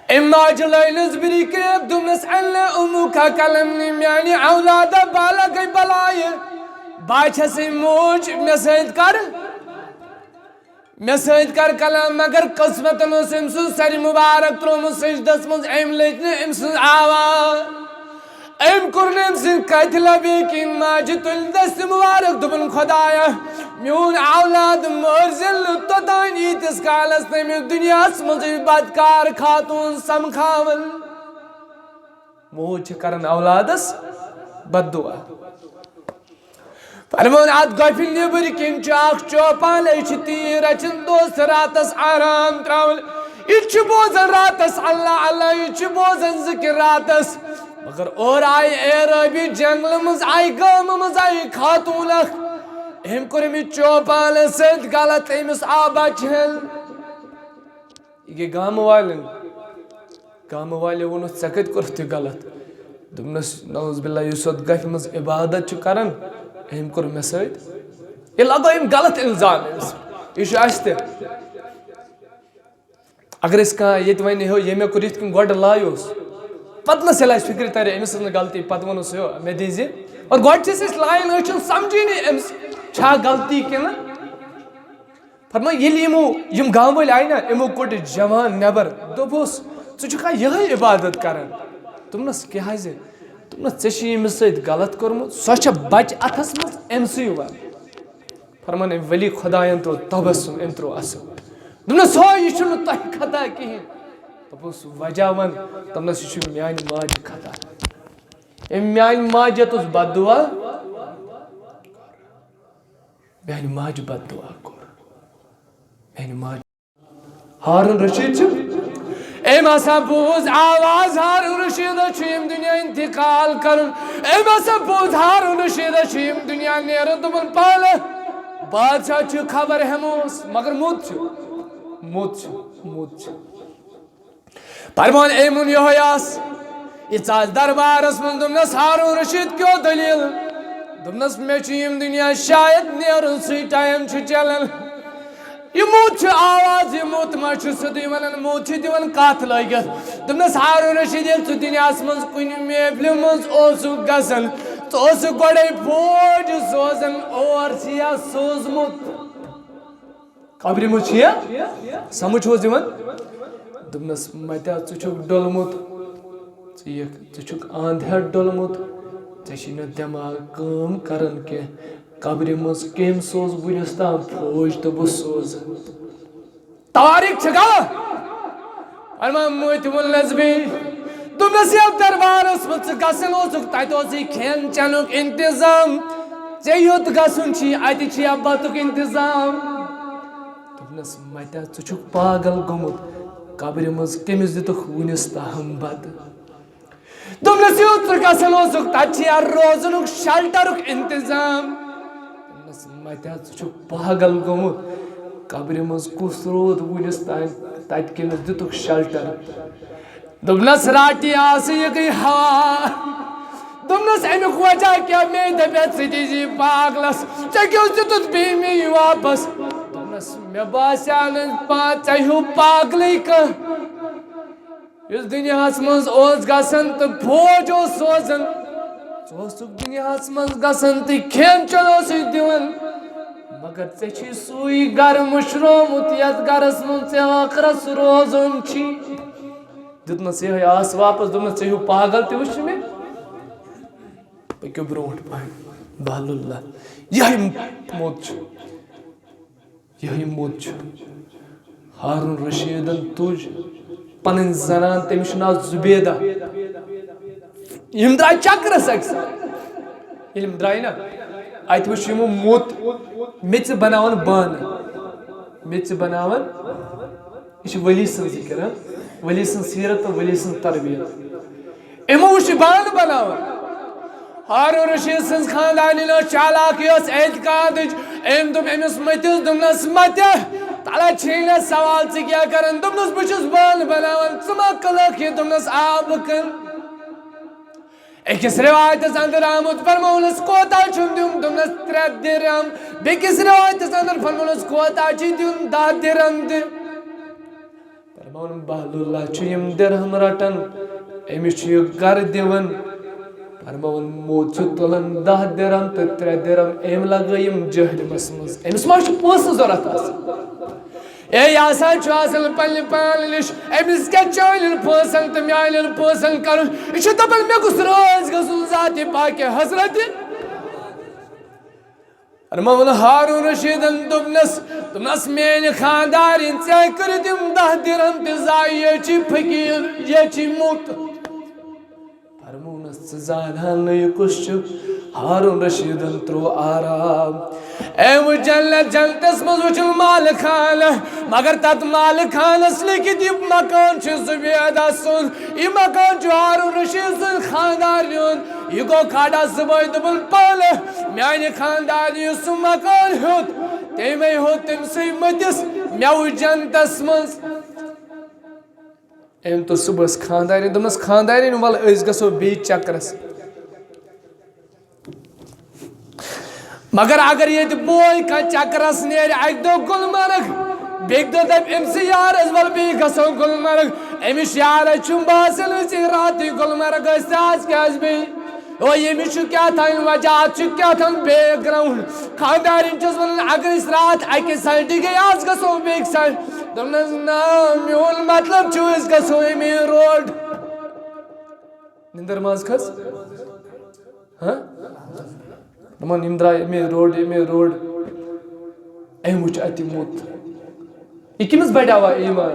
أمۍ ماجہِ لٲجنَس بِرِ کرٛیک، دوٚپنَس، "اَننا اُمُک کا قلم نے، میٛانہِ اولادہ، بالہ گٔے بَلایہِ، بہٕ چھَسَے موج، مےٚ سۭتۍ کر، مےٚ سۭتۍ کر کلام۔" مگر قٕسمتَن اوس أمۍ سُنٛد سَرِ مُبارک ترٛوومُت سجدَس منٛز، أمۍ لٔج نہٕ أمۍ سٕنٛز آواز۔ أمۍ کوٚر نہٕ أمۍ سٕنٛدِ کتھِ لبیک کِہیٖنۍ۔ ماجہِ تُلۍ دٔستہِ مُبارک، دوٚپُن، "خۄدایا، میون اولاد مٲرزِل نہٕ توٚتام، ییٖتِس کالس نہٕ أمِس دُنیاہس منٛزٕے بدکار خاتوٗن سمکھاون۔" موج چھِ کران اولادس بددعا۔ فرمووُن، اتھ گۄپھِ نیٚبٕرۍ کِنۍ چھُ اکھ چوپان، أسۍ چھِ تیٖر رچھان، دۄہس راتس آرام تراوان۔ یہِ چھُ بوزان راتس اللہ اللہ، یہِ چھُ بوزان ذکر راتس۔ مگر اورٕ آیہِ عرٲبی جنگلہٕ منٛز، آیہِ گامہٕ منٛز، آیہِ خاتوٗن اکھ۔ أمۍ کوٚر أمِس چوپانس سۭتۍ غلط، أمِس آو بچہِ ہن۔ یہِ گٔے گامہٕ والٮ۪ن۔ گامہٕ والٮ۪و ووٚنُس، "ژےٚ کَتہِ کوٚرُتھ یہِ غلط؟" دوٚپنَس، "نعوذ باللہ، یُس اَتھ گَفہِ منٛز عبادت چھُ کران، أمۍ کوٚر مےٚ سۭتۍ۔" یہِ لگٲو أمۍ غلط الزام أمِس۔ یہِ چھُ اَسہِ تہِ۔ اگر أسۍ کانٛہہ ییٚتہِ وَنہِ، "ہے، ییٚمۍ مےٚ کوٚر یِتھ کٔنۍ گۄڈٕ لایوس"، پَتہٕ نہ ییٚلہِ اَسہِ فِکرِ تَرِ، أمِس ٲس نہٕ غلطی، پَتہٕ وَنوس، "ہے، مےٚ دیٖزِ۔" اور گۄڈٕ چھِ أسۍ، أسۍ لایان، أسۍ چھِنہٕ سَمجھٲنی أمِس چھا غلطی کِنہٕ۔ فرمٲے، ییٚلہِ یِمو، یِم گامہٕ وٲلۍ آیہِ نا، یِمو کوٚڑ یہِ جوان نٮ۪بر، دوٚپُس، "ژٕ چھُکھا یِہوٚے عبادت کران؟" دوٚپنَس، "کیٛاہ حظ؟" دوٚپنَس، "ژےٚ چھِ ییٚمِس سۭتۍ غلط کوٚرمُت، سۄ چھےٚ بچہِ اَتھَس منٛز، أمۍ سٕے وَن۔" فرمان، أمۍ ولی خۄدایَن ترٛوو تبسُم، أمۍ ترٛوو اَصٕل۔ دوٚپنَس، "ہو، یہِ چھُنہٕ تۄہہِ خطا کِہیٖنۍ۔" دوٚپُس، "وجہ وَن؟" دوٚپنَس، "یہِ چھُ میٛانہِ ماجہِ خطا۔ أمۍ میٛانہِ ماجہِ یَتھ اوس بددُعا، میٛانہِ ماجہِ بددُعا کوٚر۔ میٛانہِ ماجہِ۔" ہارون رشید چھُ۔ أمۍ ہسا بوٗز آواز ہارون رشیدس چھُ ییٚمہِ دُنیا انتقال کرُن۔ أمۍ ہسا بوٗز ہارون رشیدس چھُ ییٚمہِ دُنیا نیرُن۔ دوٚپُن، "پالہٕ، بادشاہ چھُ خبر ہٮ۪موس، مگر موٚت چھُ، موٚت چھُ، موٚت چھُ۔" فرمان، أمۍ ووٚن، یِہوٚے آس۔ یہِ ژاس دربارس منٛز، دوٚپنس، "ہارون رشید، کیٛاہ دٔلیٖل؟" دوٚپنس، "مےٚ چھُ ییٚمہِ دُنیا شاید نیرُن، سُے ٹایم چھُ چلان۔ یہِ موٚت چھُ آواز، یہِ موٚت ما چھُ سیوٚدُے ونان، موٚت چھُ دِوان کتھ لٲگِتھ۔" دوٚپنس، "ہارون رشید، ییٚلہِ ژٕ دُنیاہس منٛز کُنہِ محفلہِ منٛز اوسُکھ گژھان، ژٕ اوسُکھ گۄڈے فوج سوزان، اور چھِ یا سوٗزمُت۔" قبرِ منٛز چھِ یا؟ سمجھ چھُ حظ یِوان؟ دوٚپنس، "متیا، ژٕ چھُکھ ڈوٚلمُت، ژٕ یِکھ، ژٕ چھُکھ اند ہٮ۪تھ ڈوٚلمُت، ژےٚ چھُے نہٕ دٮ۪ماغ کٲم کران کینٛہہ۔ قبرِ منٛز کٔمۍ سوز وُنِس تام فوج تہٕ بہٕ سوزٕ؟" طارق چھِ غلط۔ فرمان، موٚتۍ ووٚن لذبی۔ دوٚپنس، یَتھ دربارس منٛز ژٕ گژھان اوسُکھ، تتہِ اوسُے کھٮ۪ن چٮ۪نُک انتظام۔ ژےٚ یوٚت گژھُن چھُے، اتہِ چھُیا بتُک انتظام؟ دوٚپنس، متیا، ژٕ چھُکھ پاگل گوٚمُت۔ قبرِ منٛز کٔمِس دِتُکھ وُنِس تام بتہٕ؟ دوٚپنس، یوٚت ژٕ گژھان اوسُکھ، تتہِ چھُیا روزنُک شلٹرُک انتظام؟ دوٚپنس، متیا، ژٕ چھُکھ پاگل گوٚمُت۔ قبرِ منٛز کُس روٗد وُنِس تام؟ تتہِ کٔمِس دِتُکھ شلٹر؟ دوٚپنس، راٹی آسہٕ، یہِ گٔے ہوا۔ دوٚپنس، امیُک وجہ کیٛاہ؟ مے دپیٛا ژٕ دِیٖزِ پاگلس، ژےٚ کیٛاہ اوس دیُتُتھ بیٚیہِ مے یہِ واپس؟ دوٚپنس، مےٚ باسیٛاو نہٕ پا-، ژےٚ ہیوٗ پاگلٕے کانٛہہ۔ یُس دُنیاہس منٛز اوس گژھان تہٕ فوج اوس سوزان، ژٕ اوسُکھ دُنیاہس منٛز گژھان تہٕ کھٮ۪ن چٮ۪ن اوسُے دِوان، مگر ژےٚ چھُے سُے گرٕ مٔشرومُت، یتھ گرس منٛز ژےٚ ٲخرس روزُن چھی۔ دیُتنس یِہوٚے آس واپس، دوٚپنس، ژےٚ ہیوٗ پاگل تہِ وٕچھ مےٚ۔ پٔکِو برٛونٛٹھ پہن، بہل اللہ۔ یِہوٚے موٚت چھُ۔ یِہوٚے موٚت چھُ۔ ہارون رشیدن تُج پنٕنۍ زنان، تٔمِس چھُ ناو زُبیدہ۔ یِم درٛاے چکرس اکہِ ساتہٕ۔ ییٚلہِ یِم درٛاے نا، اتہِ وٕچھ یِمو موٚت، میٚژِ بناوان بانہٕ۔ میٚژِ بناوان، یہِ چھِ ولی سٕنٛز ذِکر، ہاں؟ ولی سٕنٛز سیرت تہٕ ولی سٕنٛز تربیت۔ یِمو وٕچھ یہِ بانہٕ بناوان۔ ہارون رشید سٕنٛز خاندارِنۍ ٲس چالاک، یہِ ٲس اعتقادٕچ۔ أمۍ دوٚپ أمِس مٔتِس، دوٚپنَس، "مَتہِ، تَلہ چھیٚلہِ سوال، ژٕ کیٛاہ کران؟" دوٚپنَس، "بہٕ چھُس بانہٕ بناوان، ژٕ ما کٕنَکھ یہِ؟" دوٚپنَس، "آ، بہٕ کٕنہٕ۔" أکِس رِوایتَس اندر آمُت، فرموونَس، "کوتاہ چھُم دیُن؟" دوٚپنَس، "ترٛےٚ درہم۔" بیٚکِس رِوایتَس اندر فرموونَس، "کوتاہ چھُے دیُن؟" "دَہ درہم دِ۔" فرمووُن، بہلول چھُ یِم درہم رٹان، أمِس چھُ یہِ گرٕ دِوان۔ فرمووُن، موت چھُ تُلان دَہ درہم تہٕ ترٛےٚ درہم، أمۍ لگٲے یِم جہلمس منٛز۔ أمِس ما چھُ پونٛسہٕ ضروٗرت آسان؟ اے، یہِ ہسا چھُ آسان پننہِ پانہٕ نِش، أمِس کیٛاہ چانٮ۪ن پونٛسن تہٕ میانٮ۪ن پونٛسن کرُن؟ یہِ چھُ دپان، مےٚ گوٚژھ رٲضۍ گژھُن ذاتِ پاکِ حضرتِ۔ فرمووُن ہارون رشیدن، دوٚپنس، دوٚپنس، "میٲنۍ خاندارِنۍ، ژےٚ کٔرِتھ یِم دَہ درہم تہِ ضایع، یہِ چھِ فقیٖر، یہِ چھِ موٚت۔" فرموونس، "ژٕ زانہٕ ہن نہٕ یہِ کُس چھُ؟" ہارون رشیدن ترٛوو آرام۔ أمۍ وٕچھ جنت، جنتس منٛز وٕچھُن مالہٕ خانہٕ، مگر تتھ مالہٕ خانس لیکھِتھ، یہِ مکان چھُ زبیدہ سُنٛد، یہِ مکان چھُ ہارون رشید سٕنٛدِ خاندارنہِ ہُنٛد۔ یہِ گوٚو کھڑا صبحٲے، دوٚپُن، "پانہٕ میانہِ خاندارنہِ یُس سُہ مکان ہیوٚت، تٔمۍ ہیوٚت تٔمۍ سٕے مٔتِس، مےٚ وٕچھ جنتس منٛز۔" أمۍ تُل صبحس خاندارِنۍ، دوٚپنس، "خاندارِنۍ، وَلہٕ أسۍ گژھو بیٚیہِ چکرس۔" مگر اگر ییٚتہِ بوے کانٛہہ چکرس نیرِ، اکہِ دۄہ گُلمرگ، بیٚکہِ دۄہ دپہِ أمۍ سٕے یارس، "وَلہٕ بیٚیہِ گژھو گُلمرگ۔" أمِس یارس چھُ باسان، "أسۍ راتٕے گُلمرگ ٲسۍ تہٕ آز کیٛازِ بیٚیہِ؟" او، ییٚمِس چھُ کیٛاہ تام وجہ، اتھ چھُ کیٛاہ تام background۔ خاندارِنۍ چھَس ونان، "اگر أسۍ راتھ اکہِ سایڈٕ گٔے، آز گژھو بیٚکہِ سایڈٕ۔" دوٚپنس، "نہ، میون مطلب چھُ، أسۍ گژھو اَمے روڈ۔" نِندٕر منٛز کھٔژ؟ ہاں؟ دوٚپُن، یِم درٛاے اَمے روڈ، اَمے روڈ۔ أمۍ وٕچھ اَتہِ موٚت۔ یہِ کٔمِس بڑیو ایمان؟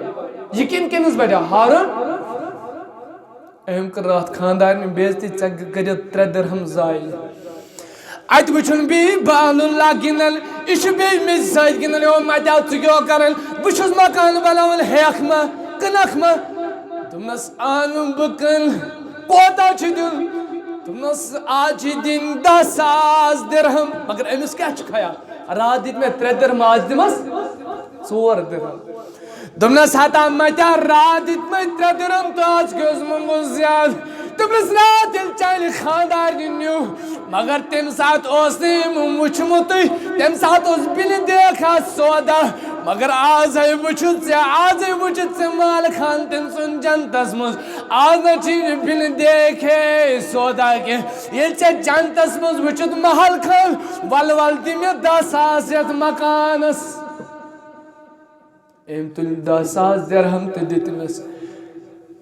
یہِ کٔمۍ، کٔمِس بڑیو؟ ہارون؟ أمۍ کٔر راتھ خاندارنہِ بے عزتی، ژےٚ کٔرِتھ ترٛےٚ درہم ضایع۔ اَتہِ وٕچھُن بیٚیہِ بہلول گِنٛدان، یہِ چھُ بیٚیہِ مےٚ سۭتۍ گِنٛدان، یو مَتیو ژٕ کیٛاہ کران؟ بہٕ چھُس مکان بناوان، ہیٚکھ ما، کٕنکھ ما؟ دوٚپنَس، اَن بہٕ کٕنہٕ، کوتاہ چھُ دیُن؟ دوٚپنَس، آز چھِ دِنۍ دَہ ساس درہم۔ مگر أمِس کیٛاہ چھُ خیال؟ راتھ دِتۍ مےٚ ترٛےٚ درہم، آز دِمَس ژور درہم۔ دوٚپنَس، ہتا مَتیا، راتھ دِتۍ مےٚ ترٛےٚ درہم تہٕ آز کیٛاہ اوس منٛگُن زیادٕ؟ دوٚپنَس، راتھ ییٚلہِ چانہِ خانٛدارنہِ نیوٗ، مگر تَمہِ ساتہٕ اوس نہٕ أمۍ وُچھمُتٕے، تَمہِ ساتہٕ اوس بِلہِ دیکھا سودا۔ مگر آزے وُچھُتھ ژےٚ، آزے وُچھُتھ ژےٚ مالہٕ خان تٔمۍ سُنٛد جنتَس منٛز۔ آز نہ چھِ یہِ بِلہِ دیکھے سودا کینٛہہ۔ ییٚلہِ ژےٚ جنتَس منٛز وُچھُتھ محل خان، وَلہٕ وَلہٕ دِ مےٚ دَہ ساس یَتھ مکانَس۔ أمۍ تُلۍ دَہ ساس درہم تہٕ دِتۍ أمِس۔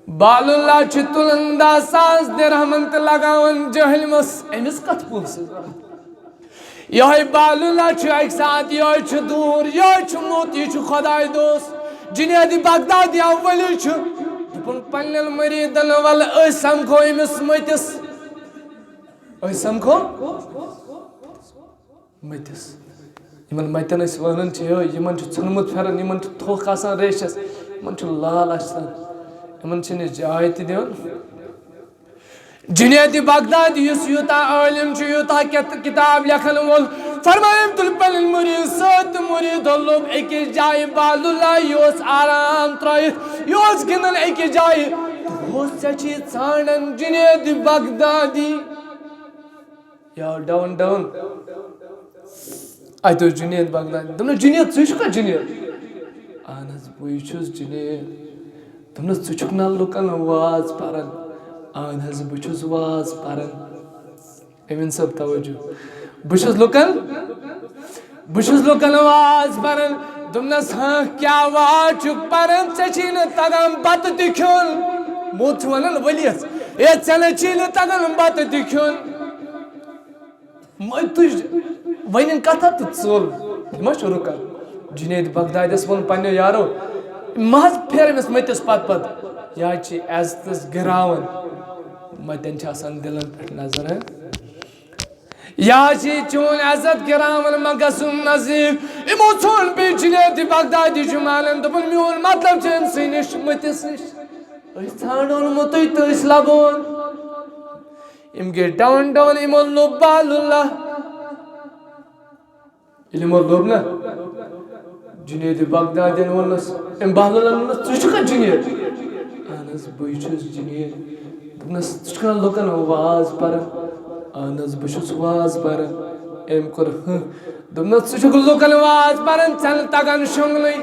بہلول چھُ تُلان دَہ ساس درہمن تہٕ لگاوان جہلمس۔ أمِس کتھ پونٛسہٕ ضروٗرت؟ یِہوٚے بہلول چھُ اَکہِ ساتہٕ، یِہوٚے چھُ دوٗر، یِہوٚے چھُ موٚت، یہِ چھُ خۄداے دوست۔ جنید بغدادی آو ؤلی چھُ۔ دوٚپُن پننٮ۪ن مریٖدن، "وَلہٕ أسۍ سمکھو أمِس مٔتِس۔ أسۍ سمکھو مٔتِس۔" یِمن مَتٮ۪ن أسۍ وَنان چھِ، یِہوٚے، یِمن چھُ ژھیوٚنمُت پھٮ۪رن، یِمن چھُ تھوٚکھ آسان ریشس، یِمن چھُ لال آسان، یِمن چھِنہٕ أسۍ جاے تہِ دِوان۔ جنید بغدادی یُس یوٗتاہ عٲلِم چھُ، یوٗتاہ کت-، کِتاب لیکھن وول، فرمایہِ أمۍ تُلۍ پنٕنۍ مُریٖد سۭتۍ تہٕ مُریٖدو لوٚب أکِس جایہِ۔ بہلول یہِ اوس آرام ترٲوِتھ، یہِ اوس گِنٛدان أکِس جایہِ۔ دوس، ژےٚ چھِ ژھانٛڈان جنید بغدادی۔ یا ڈاوُن ڈاوُن۔ اَتہِ اوس جُنید بغدادی۔ دوٚپنَس، "جُنید، ژٕے چھُکھا جُنید؟" "اَہَن حظ، بٕے چھُس جُنید۔" دوٚپنَس، "ژٕ چھُکھ نا لُکَن واز پَران؟" "اَہَن حظ، بہٕ چھُس واز پَران۔" أمیٖن صٲب، توجہ۔ "بہٕ چھُس لُکَن، بہٕ چھُس لُکَن واز پَران۔" دوٚپنَس، "ہاں، کیٛاہ واز چھُکھ پَران؟ ژےٚ چھی نہٕ تَگان بَتہٕ تہِ کھیوٚن۔" موت چھُ وَنان ؤلِیَس، "ہے، ژےٚ نہ چھی نہٕ تَگان بَتہٕ تہِ کھیوٚن۔" مٔتۍ تُج، ؤنِن کتھا تہٕ ژوٚل۔ یہِ ما چھُ رُکان؟ جُنید بغدادیَس ووٚن پننیو یارو، "مہ حظ پھیر أمِس مٔتِس پتہٕ پتہٕ۔ یہِ حظ چھِ عزتس گِراوان۔ مٔتٮ۪ن چھِ آسان دِلن پٮ۪ٹھ نظر، ہہ؟ یہِ حظ چھِ چون عزت گِراوان، مہ گژھُن نزدیٖک۔" یِمو ژھونٛڈ بیٚیہِ جُنید بغدادی چھُ مانان، دوٚپُن، "میون مطلب چھُ أمۍ سٕے نِش، مٔتِس نِش۔ أسۍ ژھانٛڈون مُتُے تہٕ أسۍ لبون۔" أمۍ گٔے ڈاوُن ڈاوُن، یِمو لوٚب بہلولہ۔ ییٚلہِ یِمو لوٚب نہ، جُنید بغدادیَن ووٚنُس، أمۍ بہلولَن ووٚنُس، "ژٕ چھُکھا جُنید؟" "اہن حظ، بٕے چھُس جُنید۔" دوٚپنَس، "ژٕ چھُکھا لُکَن واز پَران؟" "اہن حظ، بہٕ چھُس واز پَران۔" أمۍ کوٚر ہٕہ۔ دوٚپنَس، "ژٕ چھُکھ لُکَن واز پَران، ژےٚ نہٕ تَگان شۄنٛگنُے۔"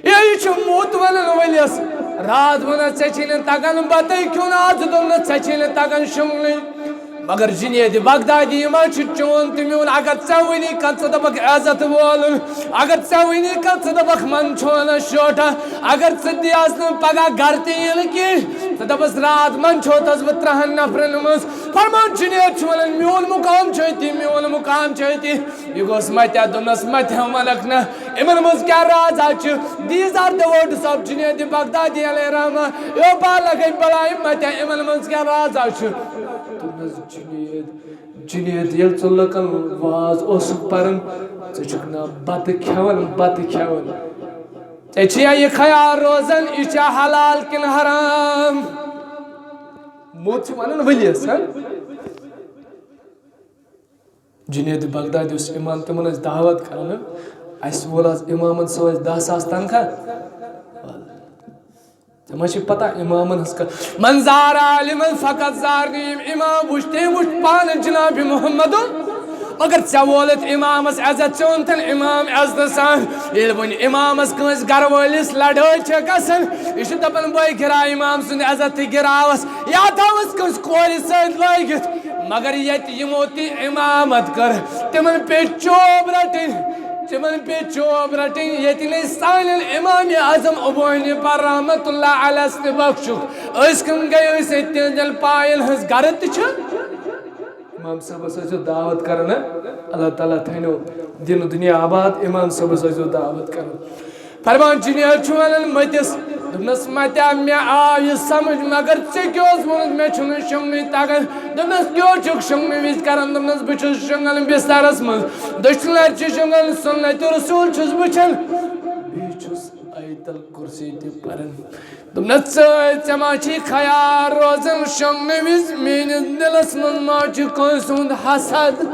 ہے، یہِ چھُ موٚت وَنان ؤلِس۔ راتھ وَنان، "ژےٚ چھے نہٕ تَگان بَتَے کھیوٚن، آز دوٚپنَس، ژےٚ چھے نہٕ تَگان شۄنٛگنُے۔" مگر جُنید بغدادی، یہِ ما چھُ چون تہٕ میون؟ اگر ژےٚ وٕنی کانٛہہ ژٕ دَپَکھ عزت وولُن، اگر ژےٚ وٕنی کانٛہہ ژٕ دَپَکھ من چھونا شوٹا، اگر ژٕ دِیَس نہٕ پَگاہ گَرٕ تہِ یِنہٕ کینٛہہ، ژٕ دَپَس، "راتھ من چھوتَس بہٕ ترٛہَن نفرَن منٛز۔" فرمان جُنید چھُ وَنان، "میون مُقام چھُ أتی، میون مُقام چھُ أتی۔" یہِ گوٚژھ مَتیٛا، دوٚپنَس، "مَتیٛا وَنَکھ نہ، یِمَن منٛز کیٛاہ رازا چھُ؟" These are the words of Junaid Baghdadi علیہ رحمہ۔ یو پا لگے بلائی مَتیٛا، یِمَن منٛز کیٛاہ رازا چھُ؟ دوٚپنَس، "جُنید، جُنید، ییٚلہِ ژٕ لُکَن واز اوسُکھ پَران، ژٕ چھُکھ نہ بَتہٕ کھٮ۪وان، بَتہٕ کھٮ۪وان۔ ژےٚ چھِیا یہِ خیال روزان، یہِ چھا حلال کِنہٕ حرام؟" موٚت چھُ وَنان ؤلِس، ہا؟ جُنید بغدادی اوس اِمام، تِمن ٲسۍ دعوت کران۔ اَسہِ وول آز اِمامن سۭتۍ دَہ ساس تنخواہ۔ ژےٚ ما چھِ پتہ اِمامن ہٕنٛز کَتھ؟ "من زار عالمن فقط زارنی"، یِم اِمام وٕچھ، تٔمۍ وٕچھ پانہٕ جناب محمد۔ مگر ژےٚ وولُتھ اِمامس عزت، ژےٚ اوٚنتھن اِمام عزتہٕ سان۔ ییٚلہِ وۄنۍ اِمامس کٲنٛسہِ گرٕ وٲلِس لڑٲے چھےٚ گژھان، یہِ چھُ دپان، "بٲے، گِراو اِمام سُنٛد عزت تہِ گِراوس"، یا تھاوس کٲنٛسہِ کورِ سۭتۍ لٲگِتھ۔ مگر ییٚتہِ یِمو تہِ اِمامت کٔر، تِمن پیٚیہِ چوب رٹٕنۍ، تِمن پیٚیہِ چوب رٹٕنۍ۔ ییٚتہِ نَے سانٮ۪ن امام اعظم ابو حنیفہ رحمتہ اللہ علیہ تہِ بخشُکھ، أسۍ کٕم گٔے؟ أسۍ ییٚتہِ تِہنٛدٮ۪ن پاین ہٕنٛز گرٕ تہِ چھِ۔ امام صٲبس ٲسۍزیو دعوت کران، ہہ؟ اللہ تعالیٰ تھٲینو دین و دنیا آباد، امام صٲبس ٲسۍزیو دعوت کران۔ فرمان جُنید چھُ وَنان مٔتِس، دوٚپنَس، "مَتیٛا، مےٚ آو یہِ سمجھ، مگر ژےٚ کیٛاہ اوس ووٚنمُت مےٚ چھُنہٕ شۄنٛگنُے تَگان؟" دوٚپنَس، "کیٛاہ چھُکھ شۄنٛگنہٕ وِزِ کران؟" دوٚپنَس، "بہٕ چھُس شۄنٛگان بسترس منٛز، دٔچھِنۍ لَرِ چھُس شۄنٛگان، سُنت رسول چھُس وٕچھان، بیٚیہِ چھُس آیت الکرسی تہِ پران۔" دوٚپنَس، "ژٕ، ژےٚ ما چھی خیال روزان شۄنٛگنہٕ وِزِ میٛٲنِس دِلَس منٛز ما چھُ کٲنٛسہِ ہُنٛد حسد؟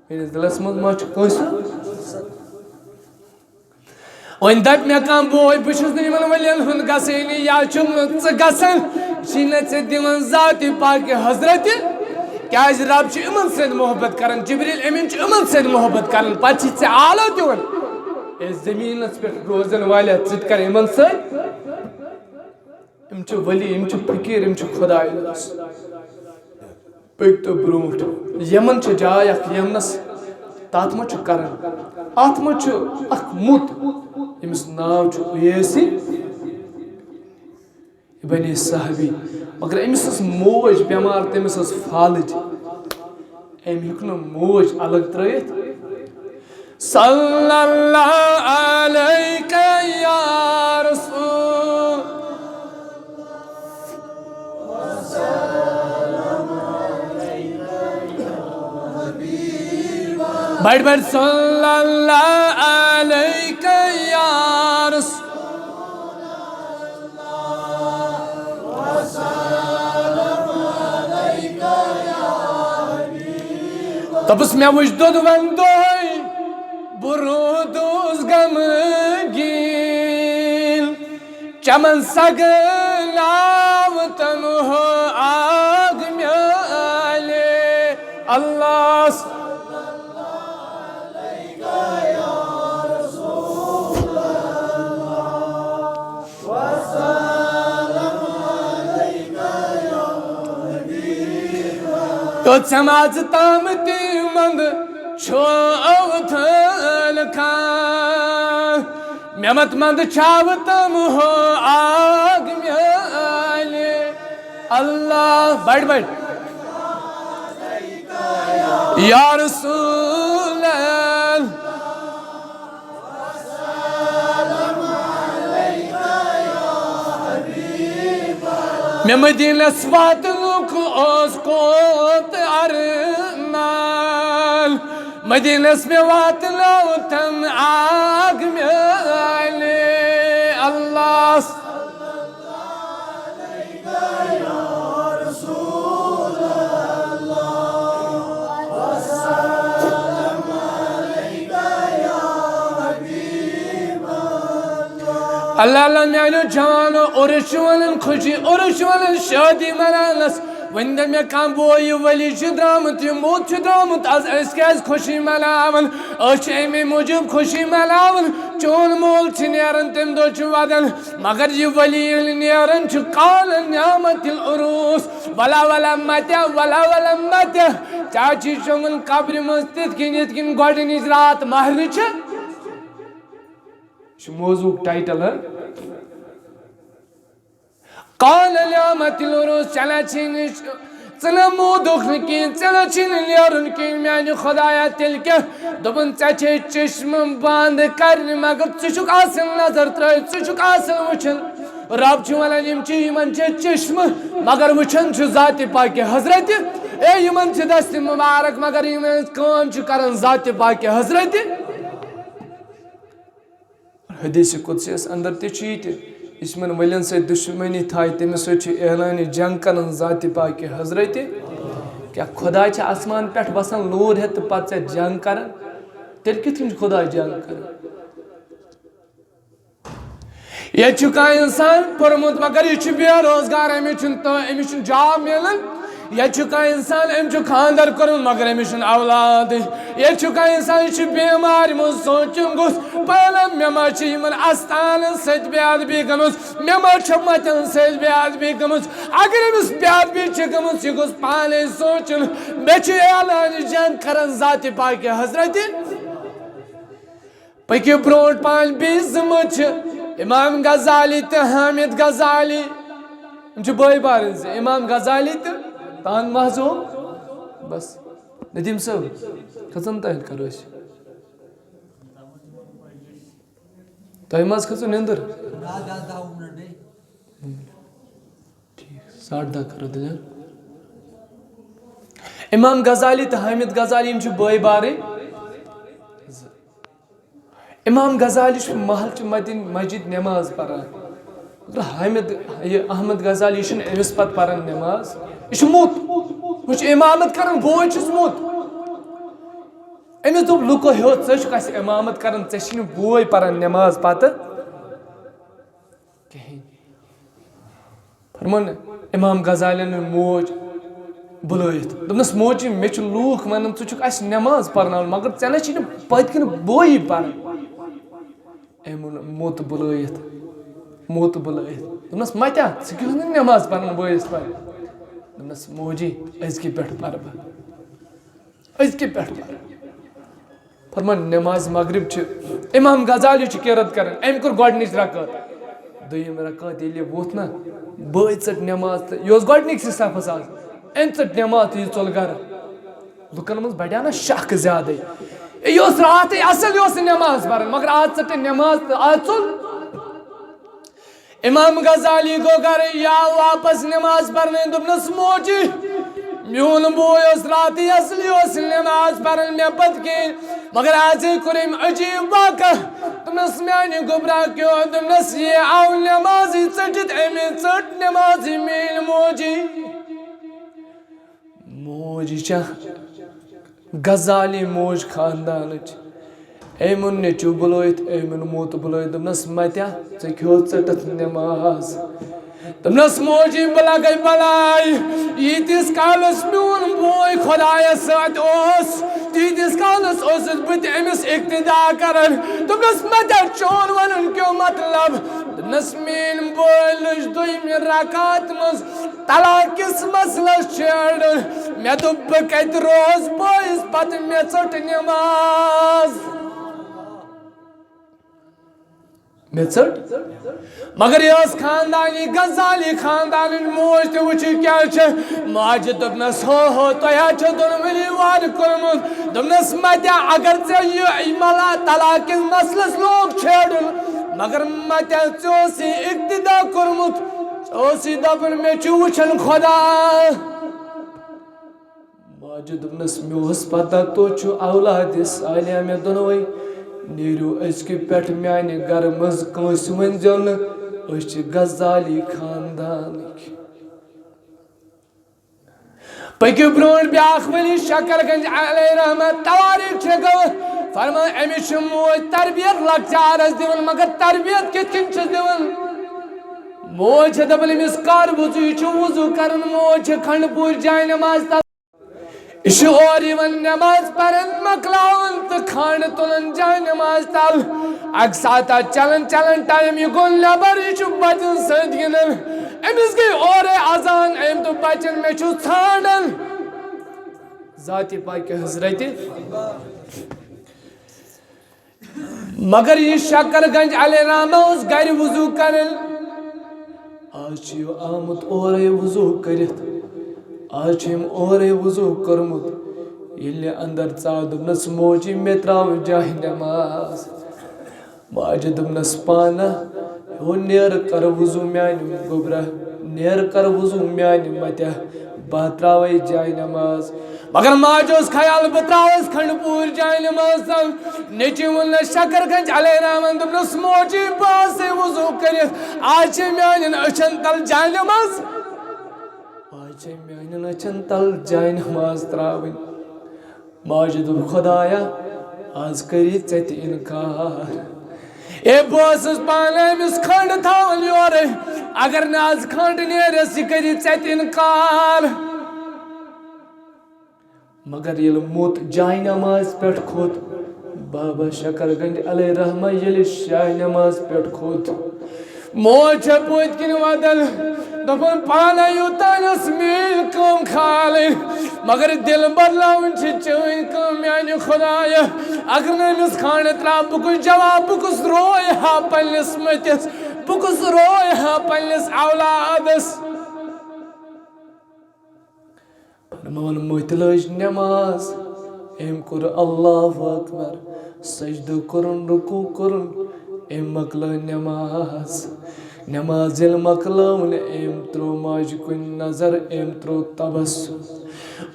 میٛٲنِس دِلَس منٛز ما چھُ کٲنٛسہِ ہُنٛد حسد؟" وۄنۍ دَپہِ مےٚ کانٛہہ بوے، بہٕ چھُس نہٕ یِمَن ؤلین ہُنٛد گژھٲنی، یا چھُکھ نہٕ ژٕ گژھان، چھِی نہٕ ژےٚ دِوان ذاتِ پاکِ حضرتِ، کیٛازِ رب چھُ یِمَن سۭتۍ محبت کران، جبریل امین چھُ یِمَن سۭتۍ محبت کران، پتہٕ چھِی ژےٚ آلو دِوان۔ اے زٔمیٖنَس پٮ۪ٹھ روزَن والیا، ژٕ تہِ کر یِمَن سۭتۍ۔ یِم چھِ ولی، یِم چھِ فقیٖر، یِم چھِ خداے۔ پٔکۍ تو برونٛٹھ۔ یمن چھِ جاے اکھ یمنس، تتھ منٛز چھُ کرن، اتھ منٛز چھُ اکھ مُت، ییٚمِس ناو چھُ اویسی ابن صحبی۔ مگر أمِس ٲس موج بٮ۪مار، تٔمِس ٲس فالج۔ أمۍ ہیوٚک نہٕ موج الگ ترٲیِتھ۔ صلی اللہ علیک یا رسول۔ بڑ بڑ صلی اللہ علیک یا رسول۔ دوٚپُس، مےٚ وٕچھ دۄدوَن دۄہَے، بہٕ روٗدُس غمگیٖن۔ چمن سگلاو تنہو آگ میالے۔ اللہ۔ تو ژھٮ۪ماژ تام تہِ منٛد چھو اوتھل کھان۔ مےٚ مت منٛد چھاو تم ہو آگ میالے۔ اللہ بڑ بڑ۔ یا رسول اللہ۔ مےٚ مدیٖنس واتنُک اوس کوت ارمان، مدیٖنس مےٚ واتنٲو تن آگ میالے۔ اللہ۔ اللہ اللہ میانیو جوانو، عرس چھُ ونان خوشی، عرس چھُ ونان شادی مناونس۔ وۄنۍ دِ مےٚ کانٛہہ بوے، یہِ ولی چھُ درٛامُت، یہِ موٚت چھُ درٛامُت، از أسۍ کیازِ خوشی مناوان؟ أسۍ چھِ اَمے موٗجوٗب خوشی مناوان، چون مول چھُ نیران، تَمہِ دۄہ چھُ ودان، مگر یہِ ولی ییٚلہِ نیران چھُ، قال نعمت العروس، ولا ولا متہ، ولا ولا متہ۔ ژےٚ چھُے شۄنٛگُن قبرِ منٛز تِتھ کٔنۍ، یِتھ کٔنۍ گۄڈٕنِچ راتھ مہرنہِ چھِ۔ یہِ چھُ موضوعُک ٹائٹل، ہہ؟ قال نعمت العروس، ژےٚ نہ چھُے نہٕ، ژٕ نہ مودُکھ نہٕ کِہیٖنۍ، ژےٚ نہ چھُے نہٕ نیرُن کِہیٖنۍ، میانہِ خدایا، تیٚلہِ کیٛاہ؟ دوٚپُن، ژےٚ چھے چشمہٕ بنٛد کرنہِ، مگر ژٕ چھُکھ اصل نظر ترٲوِتھ، ژٕ چھُکھ اصل وٕچھان۔ رب چھُ ونان، یِم چھِ، یِمن چھِ چشمہٕ، مگر وٕچھان چھُ ذاتِ پاکِ حضرتِ۔ اے، یِمن چھِ دستِ مبارک، مگر یِم کٲم چھِ کران ذاتِ پاکِ حضرتِ۔ حدیث قدسی یس اندر تہِ چھُ یہِ تہِ، یُس یِمن ؤلین سۭتۍ دُشمنی تھایہِ، تٔمِس سۭتۍ چھُ اعلانِ جنگ کران ذاتِ پاکِ حضرتِ۔ کیٛاہ خدا چھِ آسمان پٮ۪ٹھ وسان لوٗر ہٮ۪تھ تہٕ پتہٕ ژےٚ جنگ کران؟ تیٚلہِ کِتھ کٔنۍ چھُ خدا جنگ کران؟ ییٚتہِ چھُ کانٛہہ انسان پوٚرمُت، مگر یہِ چھُ بے روزگار، أمِس چھُنہٕ تہٕ، أمِس چھُنہٕ جاب میلان۔ ییٚتہِ چھُ کانٛہہ انسان، أمۍ چھُ خانٛدر کوٚرمُت، مگر أمِس چھُنہٕ اولادٕے۔ ییٚتہِ چھُ کانٛہہ انسان، یہِ چھُ بیمارِ منٛز سونٛچُن گوٚژھ، پہلے مےٚ ما چھِ یِمن استانن سۭتۍ بے ادبی گٔمٕژ، مےٚ ما چھِ متٮ۪ن سۭتۍ بے ادبی گٔمٕژ۔ اگر أمِس بے ادبی چھِ گٔمٕژ، یہِ گوٚژھ پانے سونٛچُن، مےٚ چھُ اعلانِ جنگ کران ذاتِ پاکِ حضرتِ۔ پٔکِو برونٛٹھ پہن، بیٚیہِ زٕ مٔژھِ، امام غزالی تہٕ حامد غزالی۔ یِم چھِ بٲے بارٕنۍ زٕ، امام غزالی تہٕ تنگ محضوم۔ بس، ندیم صٲب، کھژن تانۍ کرو أسۍ۔ تۄہہِ ما حظ کھٔژوٕ نیٚنٛدٕر؟ ٹھیٖک، ساڑٕ دَہ کرو تیٚلہِ، ہا؟ امام غزالی تہٕ حامد غزالی، یِم چھِ بٲے بارٕنۍ زٕ۔ امام غزالی چھُ محلچہِ مدِ-، مسجد نماز پران۔ مگر حامد، یہِ احمد غزالی، یہِ چھُنہٕ أمِس پتہٕ پران نماز۔ یہِ چھُ موٚت۔ ہُہ چھُ امامت کران، بوے چھُس موٚت۔ أمِس دوٚپ لُکو، ہیوٚت، ژٕ چھُکھ اَسہِ امامت کران، ژےٚ چھِنہٕ بوے پران نماز پتہٕ کِہیٖنۍ۔ فرمون امام غزالین موج بُلٲیِتھ۔ دوٚپنَس، موجی، مےٚ چھِ لوٗکھ وَنان، ژٕ چھُکھ اَسہِ نٮ۪ماز پَرناوان، مگر ژےٚ نہ چھِی نہٕ پٔتۍ کِنۍ بویی پَران۔ أمۍ ووٚن، موٚت بُلٲیِتھ، موٚت بُلٲیِتھ۔ دوٚپنَس، مَتیا، ژٕ کیٛاہ نہٕ نٮ۪ماز پَران بٲیِس پَرِ؟ دوٚپنَس، موجی، أزکہِ پٮ۪ٹھ پَرٕ بہٕ۔ أزکہِ پٮ۪ٹھ پَر۔ فرمان، نماز مغرب چھِ، امام غزالی چھُ قرت کران، أمۍ کٔر گۄڈٕنِچ رکعت۔ دوٚیِم رکعت ییٚلہِ یہِ ووٚتھ نہ، بٲے ژٔٹ نماز تہٕ یہِ اوس گۄڈٕنِکسٕے صفس آز۔ أمۍ ژٔٹ نماز تہٕ یہِ ژوٚل گرٕ۔ لُکن منٛز بڑیو نہ شک زیادَے۔ ہے، یہِ اوس راتھٕے اصل، یہِ اوس نہٕ نماز پران، مگر آز ژٔٹ أمۍ نماز تہٕ آز ژوٚل۔ امام غزالی گوٚو گرٕ، یہِ آو واپس نماز پرنہِ۔ دوٚپنس، موجی، میون بوے اوس راتھٕے اصلی اوس نماز پران مےٚ پتہٕ کِنۍ، مگر آزے کوٚر أمۍ عجیب واقعہ۔ دوٚپنس، میانہِ گوٚبرا کیو؟ دوٚپنس، یہِ آو نمازٕے ژٔٹِتھ، أمۍ ژٔٹ نمازٕے میٲنۍ موجی۔ موج چھےٚ غزالی موج خاندانٕچ۔ أمۍ اوٚن نیٚچوٗ بُلٲیِتھ، أمۍ اوٚن موٚت بُلٲیِتھ، دوٚپنَس، مَتیا، ژےٚ کھیوٚو ژٔٹِتھ نٮ۪ماز۔ دوٚپنَس، موجی، بہٕ لَگَے بَلاے۔ ییٖتِس کالَس میون بوے خۄدایَس سۭتۍ اوس، تیٖتِس کالَس اوسُس بہٕ تہِ أمِس اقتدا کَران۔ دوٚپنَس، مَتیا، چون وَنُن کیٛاہ مطلب؟ دوٚپنَس، میٛٲنۍ بٲے لٔج دوٚیمہِ رکعت منٛز طلاق کِس مسلس چھیڑُن۔ مےٚ دوٚپ، بہٕ کتہِ روز بٲیِس پتہٕ؟ مےٚ ژٔٹ نماز۔ مےٚ ژٔٹ۔ مگر یہِ ٲس خاندانی غزالی خاندانٕچ موج تہِ۔ وٕچھِو کیٛاہ چھِ۔ ماجہِ دوٚپنس، ہو ہو، تۄہہِ ہا چھو دۄنوٕنی وارٕ کوٚرمُت۔ دوٚپنس، متیا، اگر ژےٚ یہِ ملا طلاق کِس مسلس لوگ چھیڑُن، مگر متیا، ژےٚ اوسُے اقتدا کوٚرمُت۔ اوس یہِ دَپان، مےٚ چھُ وٕچھان خۄدا۔ ماجہِ دوٚپنَس، مےٚ اوس پَتہ تُہۍ چھِو اولادِ صالحہ، مےٚ دۄنوَے۔ نیٖرِو أزکہِ پٮ۪ٹھ میٛانہِ گَرٕ منٛز، کٲنٛسہِ ؤنۍزیو نہٕ، أسۍ چھِ غزالی خاندانٕکۍ۔ پٔکِو برونٛٹھ، بیٛاکھ ؤلی شکر گنج علیہ رحمت توارِیخ چھِ گوٚو۔ فرمان، أمِس چھِ موج تربیت لۄکچارس دِوان، مگر تربیت کِتھ کٔنۍ چھِس دِوان؟ موج چھِ دَپان، أمِس کر وضو، یہِ چھُ وضو کران۔ موج چھِ کھنڈٕ پوٗرۍ جاے نماز تل، یہِ چھُ اورٕ یِوان نماز پران مۄکلاوان تہٕ کھنڈٕ تُلان جاے نماز تل۔ اکہِ ساتہٕ چلان چلان ٹایم یہِ گوٚو نٮ۪بر، یہِ چھُ بچن سۭتۍ گِنٛدان۔ أمِس گٔے اورے اذان، أمۍ دوٚپ، بچن، مےٚ چھُ ژھانڈان ذاتِ پاکہِ حضرتِ۔ مگر یہِ شکر گنج علی رحمہ اوس گرِ وضو کران۔ آز چھُ یہِ آمُت اورے وضو کٔرِتھ، آز چھُ أمۍ اورے وضو کوٚرمُت۔ ییٚلہِ اندر ژاو، دوٚپنس، موجی، مےٚ تراو جاے نماز۔ ماجہِ دوٚپنس، پانہ، ہو نیر کر وضو میانہِ گوٚبرا، نیر کر وضو میانہِ متیہ، بہٕ تراوے جاے نماز۔ مگر ماجہِ اوس خیال، بہٕ تراوس کھنڈٕ پوٗرۍ جاے نماز تل۔ نیٚچوۍ ووٚننس شکر گنج علی رحمن، دوٚپنس، موجی، بہٕ آسے وضو کٔرِتھ، آز چھے میانٮ۪ن أچھن تل جاے نماز، آز چھے میانٮ۪ن أچھن تل جاے نماز تراوٕنۍ۔ ماجہِ دوٚپ، خدایا، آز کٔری ژےٚ تہِ انکار۔ اے، بہٕ ٲسٕس پانہٕ أمِس کھنڈ تھاوان یورے، اگر نہٕ آز کھنڈ نیرٮ۪س، یہِ کٔری ژےٚ تہِ انکار۔ مگر ییٚلہِ موٚت جاے نماز پٮ۪ٹھ کھوٚت، بابا شکر گنج علیہ رحمہ ییٚلہِ جاے نماز پٮ۪ٹھ کھوٚت، موج چھےٚ پٔتۍ کِنۍ وَدان، دَپان، پانَے یوٗتاہ یۄس میٛٲنۍ کٲم کھالٕنۍ، مگر دِل بدلاوٕنۍ چھِ چٲنۍ کٲم، میٛانہِ خدایہ۔ اگر نہٕ أمِس خانٛڈٕ ترٛاو، بہٕ کُس جواب، بہٕ کُس روے ہا پنٛنِس مٔتِس، بہٕ کُس روے ہا پنٛنِس اولادس۔ فرماوان، مٔتۍ لٲج نٮ۪ماز، أمۍ کوٚر اللہ اکبر، سجدٕ کوٚرُن، رکوع کوٚرُن، أمۍ مۄکلٲو نٮ۪ماز۔ نٮ۪ماز ییٚلہِ مۄکلٲوٕن، أمۍ ترٛوو ماجہِ کُن نظر، أمۍ ترٛوو تبسم۔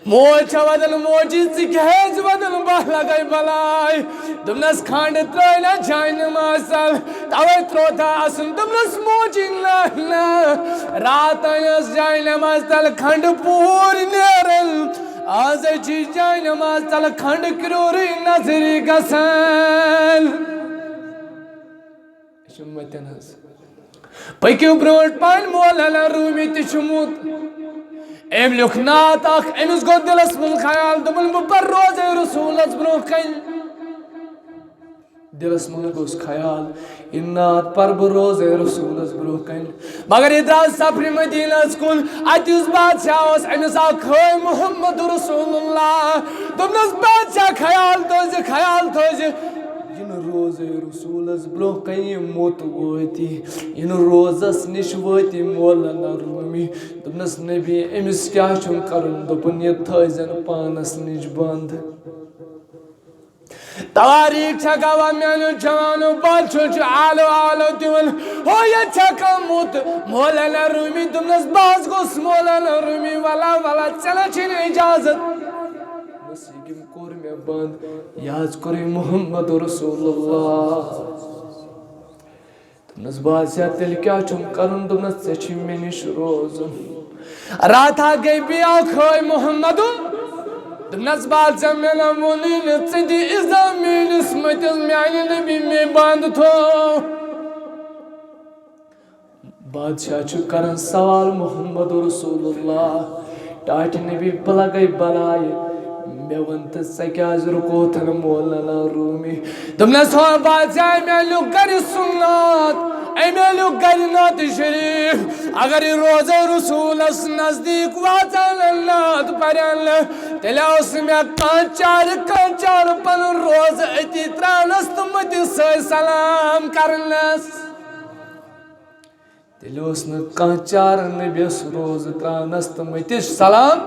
موج چھےٚ ودان، موجی، ژٕ کیٛازِ ودان؟ بہٕ لگے بلاے۔ دوٚپنس، کھنٛڈ ترٛٲے نا جاے نماز تل، توے ترٛوو تھا اَسُن۔ دوٚپنس، موجی، نہ، نہ، راتھ ٲس جاے نماز تل کھنٛڈ پوٗرۍ نیران، آز چھِ جاے نماز تل کھنٛڈ کرٛورٕے نظرِ گژھان۔ یہِ چھُ متٮ۪ن ہٕنٛز۔ پٔکِو برٛونٛٹھ پہن، مولانا روٗمی تہِ چھُ موٚت۔ أمۍ لیوٚکھ نعت اکھ، أمِس گوٚو دِلس منٛز خیال، دوٚپُن، بہٕ پرٕ روزے رسوٗلس برٛونٛہہ کنہِ۔ دِلس منٛز گوٚژھ خیال، یہِ نعت پرٕ بہٕ روزے رسوٗلس برٛونٛہہ کنہِ۔ مگر یہِ درٛاو سفرِ مدیٖنس کُن۔ اتہِ یُس بادشاہ اوس، أمِس آو خٲے محمد رسول اللہ۔ دوٚپنس، بادشاہ، خیال تھٲوزِ، خیال تھٲوزِ۔ یہِ نہٕ روزے رسوٗلس برٛونٛہہ کنہِ یہِ موٚت وٲتی، یہِ نہٕ روزس نِش وٲتی مولانا روٗمی۔ دوٚپنس، نبی، أمِس کیٛاہ چھُم کرُن؟ دوٚپُن، یہِ تھٲوزٮ۪ن پانس نِش بنٛد۔ تواریٖخ چھےٚ گواہ، میٛانیو جوانو، بادشاہ چھُ آلو آلو دِوان۔ ہو، ییٚتہِ چھےٚ کانٛہہ موٚت؟ مولانا روٗمی۔ دوٚپنس، بہٕ حظ گوٚژھ مولانا روٗمی، ولا ولا، ژےٚ نہ چھے نہٕ اجازت۔ بس، یہِ کٔمۍ کوٚر مےٚ بنٛد؟ یہِ حظ کوٚرُے محمد رسول اللہ۔ دوٚپنس، بادشاہ، تیٚلہِ کیٛاہ چھُم کرُن؟ دوٚپنس، ژےٚ چھُے مےٚ نِش روزُن۔ راتھا گٔے بیٚیہِ اکھ خٲے محمدُن۔ دوٚپنس، بادشاہ، مےٚ نہ ووٚنُے نہٕ ژٕ دِ اِزا میٛٲنِس مٔتِس، میٛانہِ نبی مےٚ بنٛد تھوو۔ بادشاہ چھُ کران سوال، محمد رسول اللہ، ٹاٹھۍ نبی، بہٕ لگے بلایہِ، مےٚ وَن تہٕ ژےٚ کیٛازِ رُکوتھن مولانا روٗمی؟ دوٚپنس، ہو بادشاہ، أمۍ لیوٚکھ گرِ سُنت، أمۍ لیوٚکھ گرِ نعت شریف۔ اگر یہِ روزے رسوٗلس نزدیٖک واتان نعت پرن، تیٚلہِ اوس نہٕ مےٚ کانٛہہ چارٕ، کانٛہہ چارٕ پنُن روزٕ أتی ترٛاونس تہٕ مٔتِس سۭتۍ سلام کرنس۔ تیٚلہِ اوس نہٕ کانٛہہ چارٕ نبیَس روزٕ ترٛاونَس تہٕ مٔتِس سلام۔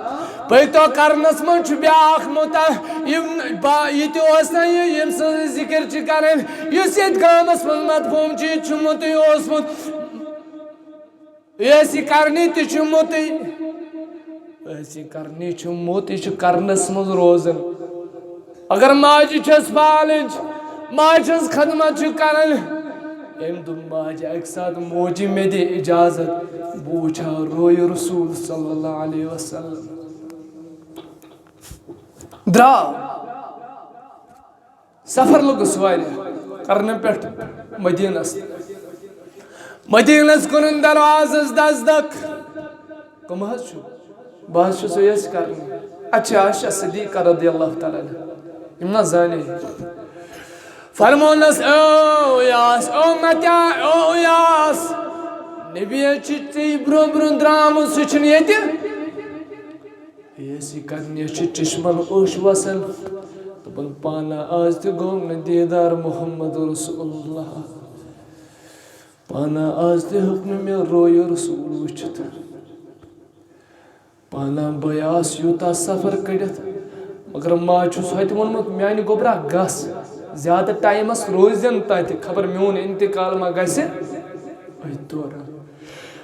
پٔکۍتو، کرنَس منٛز چھُ بیٛاکھ مُتا-، یِم با-، یہِ تہِ اوس نہ یہِ، ییٚمۍ سٕنٛز ذِکِر چھِ کرٕنۍ، یُس ییٚتہِ گامَس منٛز مدفوٗن چھُ، یہِ تہِ چھُ مُتٕے اوسمُت۔ یہِ ٲسۍ یہِ کرنی تہِ چھُ مُتٕے۔ أسۍ یہِ کرنی چھُ موٚت، یہِ چھُ کرنس منٛز روزان۔ اگر ماجہِ چھَس پالٕنۍ، ماجہِ ہٕنٛز خدمت چھُ کران۔ أمۍ دوٚپ ماجہِ اَکہِ ساتہٕ، موجی، مےٚ دِ اجازت، بہٕ وٕچھِ ہا رویہِ رسول صلی اللہ علیہ وسلم۔ درٛاو۔ سفر لوٚگُس واریاہ کرنہٕ پٮ۪ٹھ مدیٖنس۔ مدیٖنس کوٚرُن دروازس دس دک۔ کٕم حظ چھِو؟ بہٕ حظ چھُس یژھ کرنہِ۔ اچھا، عائشہ صدیقہ رضی اللہ تعالیٰ عنہا۔ یِم نہ زانے۔ فرمونس، "او یاس، او متیا، او یاس، نبی حظ چھُ ژےٚ برونٛہہ برونٛہہ درٛامُت، سُہ چھُنہٕ ییٚتہِ۔" یہِ ٲسۍ کرنہِ، چھِ چشمن اوٚش وسان۔ دوٚپُن، "پانہ آز تہِ گوٚو نہٕ دیٖدار محمد رسول اللہ۔ پانہ آز تہِ ہیوٚک نہٕ مےٚ رویہِ رسول وٕچھِتھ۔ پانہ بہٕ آس یوٗتاہ سفر کٔڑِتھ، مگر ما چھُس ہوٚتہِ ووٚنمُت، میانہِ گوٚبرا گژھ، زیادٕ ٹایمس روزِ نہٕ تتہِ، خبر میون انتقال ما گژھِ أتھۍ دوران۔"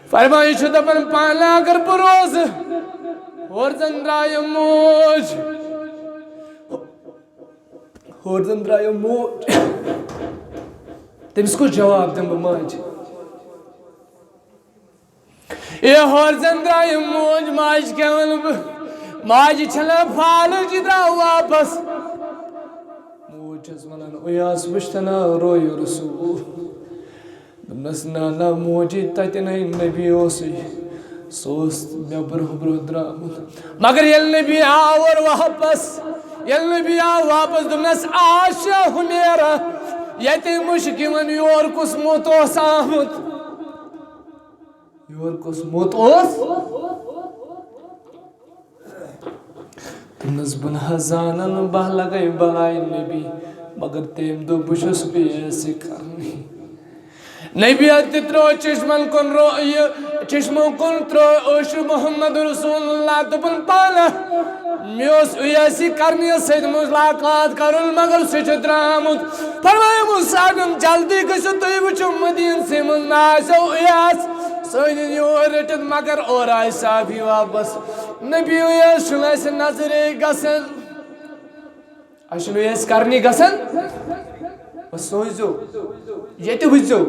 فرمٲیِش چھُ دَپان، پانہٕ اگر بہٕ روزٕ، ہورٕ زَن درٛایہِ موج، ہورٕ زَن درٛایہِ موج۔ تٔمِس کُس جواب دِمہٕ بہٕ ماجہِ؟ اے ہورٕ زَن درٛایہِ موج، ماجہِ کیٛاہ وَنہٕ بہٕ؟ ماجہِ چھَلان فالٕج، یہِ درٛاو واپَس۔ موج چھَس وَنان، اویاس وٕچھتَنا رویہِ رسول۔ دوٚپنَس، "نہ، نہ، موجی، تَتہِ نَے نبی اوسُے۔ سُہ اوس مےٚ برٛونٛہہ برٛونٛہہ درٛامُت۔" مگر ییٚلہِ نبی آو اورٕ واپس، ییٚلہِ نبی آو واپس، دوٚپنَس، "آ شاہ حمیرا، ییٚتے مُشک یِوان، یور کُس موت اوس آمُت؟ یور کُس موت اوس؟" دوٚپنَس، "بہٕ نہ حظ زانَن نہٕ، بہٕ لَگَے بَلایہِ نبی، مگر تٔمۍ دوٚپ، بہٕ چھُس پیش یہِ کرنی۔" نبی حظ تہِ ترٛوو چشمن کُن رو-، یہِ چشمو کُن ترٛوو اوٚش محمد رسول اللہ، دوٚپُن، پانہٕ مےٚ اوس اویسی کرنی سۭتۍ ملاقات کرُن، مگر سُہ چھُ درٛامُت۔ فرمایومُت، صاحبن، جلدی گٔژھِو، تُہۍ وٕچھِو مدیٖنسٕے منٛز ما آسیو اویس سٲنِس یور رٔٹِتھ، مگر اورٕ آے صحابی واپس۔ نبی اویس چھُنہٕ اَسہِ نظرے گژھان۔ اَسہِ چھُنہٕ اویس کرنی گژھان۔ بس سوٗنٛچزیو، ییٚتہِ وٕچھزیو،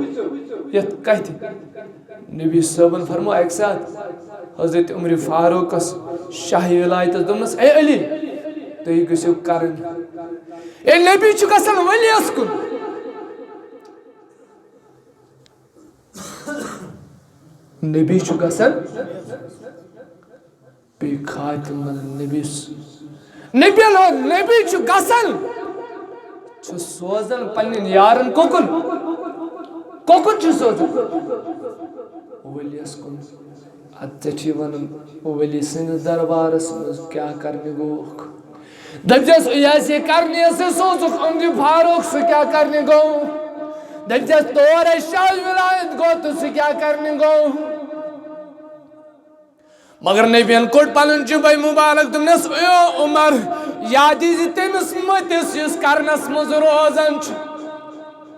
یَتھ کَتھِ۔ نبی صٲبن فرموو اَکہِ ساتہٕ حضرت عمر فاروقس شاہی ولایتس، دوٚپنس، اے علی، تُہۍ گٔژھِو کرٕنۍ۔ اے نبی چھُ گژھان ولیس کُن۔ نبی چھُ گژھان بیٚیہِ خاتمن نبی س-، نبی لو-، نبی چھُ گژھان، چھُ سوزان پننٮ۪ن یارن کوکُن، کوکُن چھُ سوزان؟ ؤلیس کُن۔ ادٕ ژےٚ چھُے ونان، ؤلی سٕنٛدِس دربارس منٛز کیٛاہ کرنہِ گوٚوکھ؟ دٔپزٮ۪س، یہِ آسہِ یہِ کرنہِ، سُہ سوزُکھ عمر فاروق، سُہ کیٛاہ کرنہِ گوٚو؟ دٔپزٮ۪س، تور اَسہِ شاہ ولایت گوٚو تہٕ سُہ کیٛاہ کرنہِ گوٚو؟ مگر نبین کوٚڑ پنُن جُبے مُبارک، دوٚپنس، "اے عمر، یاد دیٖزِ تٔمِس مٔتِس یُس کرنس منٛز روزان چھُ۔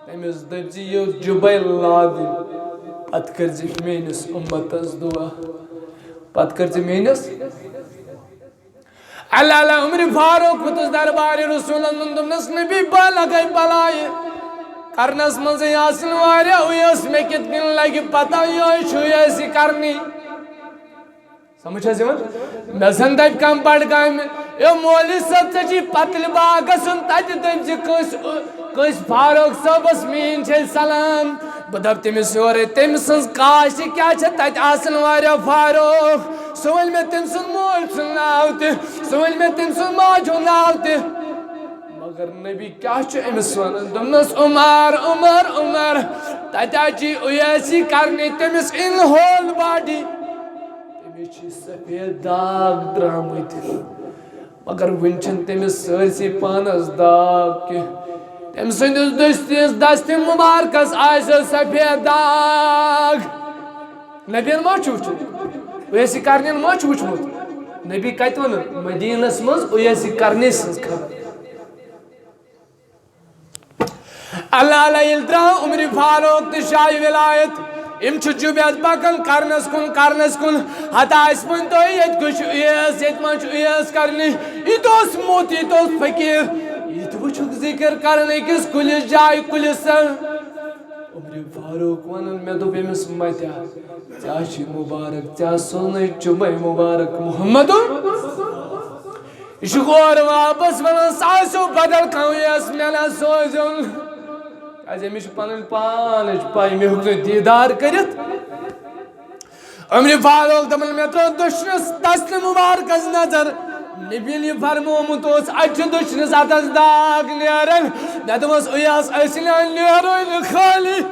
تٔمِس دٔپزِ یہِ جُبے لاگُن۔ پتہٕ کٔرزِ میٲنِس اُمتس دُعا۔ پتہٕ کٔرزِ میٲنِس۔" اللہ اللہ عمر فاروق ووٚتھُس دربارِ رسولن منٛز، دوٚپنس، "نبی، بہٕ لگے بلایہِ کرنس منٛزٕے آسن واریاہ اویس، مےٚ کِتھ کٔنۍ لگہِ پتہ یِہوٚے چھُ اویس یہِ کرنی؟" سمجھ چھا یِوان؟ مےٚ زن دپہِ کانٛہہ بڈگامہِ، "اے مولوی صٲب، ژےٚ چھُے پتلہِ باغ گژھُن، تتہِ دٔپۍ زِ کٲنٛسہِ، کٲنٛسہِ فاروق صٲبس میٲنۍ چھے سلام۔" بہٕ دپہٕ تٔمِس یورے، تٔمۍ سٕنٛز کاش تہِ کیٛاہ چھےٚ، تتہِ آسن واریاہ فاروق۔ سُہ ؤنۍ مےٚ تٔمۍ سُنٛد مول سُنٛد ناو تہِ، سُہ ؤنۍ مےٚ تٔمۍ سُنٛد ماجہِ ہُنٛد ناو تہِ۔ مگر نبی کیٛاہ چھُ أمِس ونان؟ دوٚپنس، "عمر، عمر، عمر، تتہِ آیہِ اویسی کرنہِ، تٔمِس in whole body، تٔمِس چھِ سفید داغ درٛامٕتۍ، مگر وُنہِ چھِنہٕ تٔمِس سٲرسٕے پانس داغ کینٛہہ۔ تٔمۍ سٕنٛدِس دٔستِس دستِ مُبارکس آسہِ سفید داغ۔" نبین ما چھُ وُچھمُت؟ اویسی کرنین ما چھُ وُچھمُت؟ نبی کتہِ ووٚنُن؟ مدیٖنس منٛز اویسی کرنی سٕنٛز خبر۔ اللہ اللہ ییٚلہِ درٛاو عمر فاروق تہٕ شاہ ولایت، یِم چھِ جُبیت پکان کرنس کُن، کرنس کُن۔ ہتا أسۍ ؤنۍ تو، ییٚتہِ کُس چھُ اویس، ییٚتہِ ما چھُ اویس کرنی؟ یہِ تہِ اوس موٚت، یہِ تہِ اوس فقیٖر، یہِ تہِ وٕچھُکھ ذِکر کران أکِس کُلِس جایہِ، کُلِس تل۔ عمر فاروق ونان، مےٚ دوٚپ أمِس، متیا، ژےٚ چھُے مُبارک، ژےٚ سوزنَے جُبے مُبارک محمد۔ یہِ چھُ اورٕ واپس ونان، سُہ آسیو بدل کانٛہہ اویس۔ سوزُن، کیازِ أمِس چھِ پنٕنۍ پانٕچ پَے، مےٚ ہیوٚک نہٕ دیٖدار کٔرِتھ۔ عمرِ فاروق دَپان، مےٚ ترٛٲو دٔچھنِس دستہِ مُبارکَس نظر۔ نبی ییٚلہِ یہِ فرمومُت اوس، اَتہِ چھُ دٔچھنِس اَتھَس داغ نیران۔ مےٚ دوٚپمَس، اُیاس، أسۍ نہ نیرو نہٕ خٲلی۔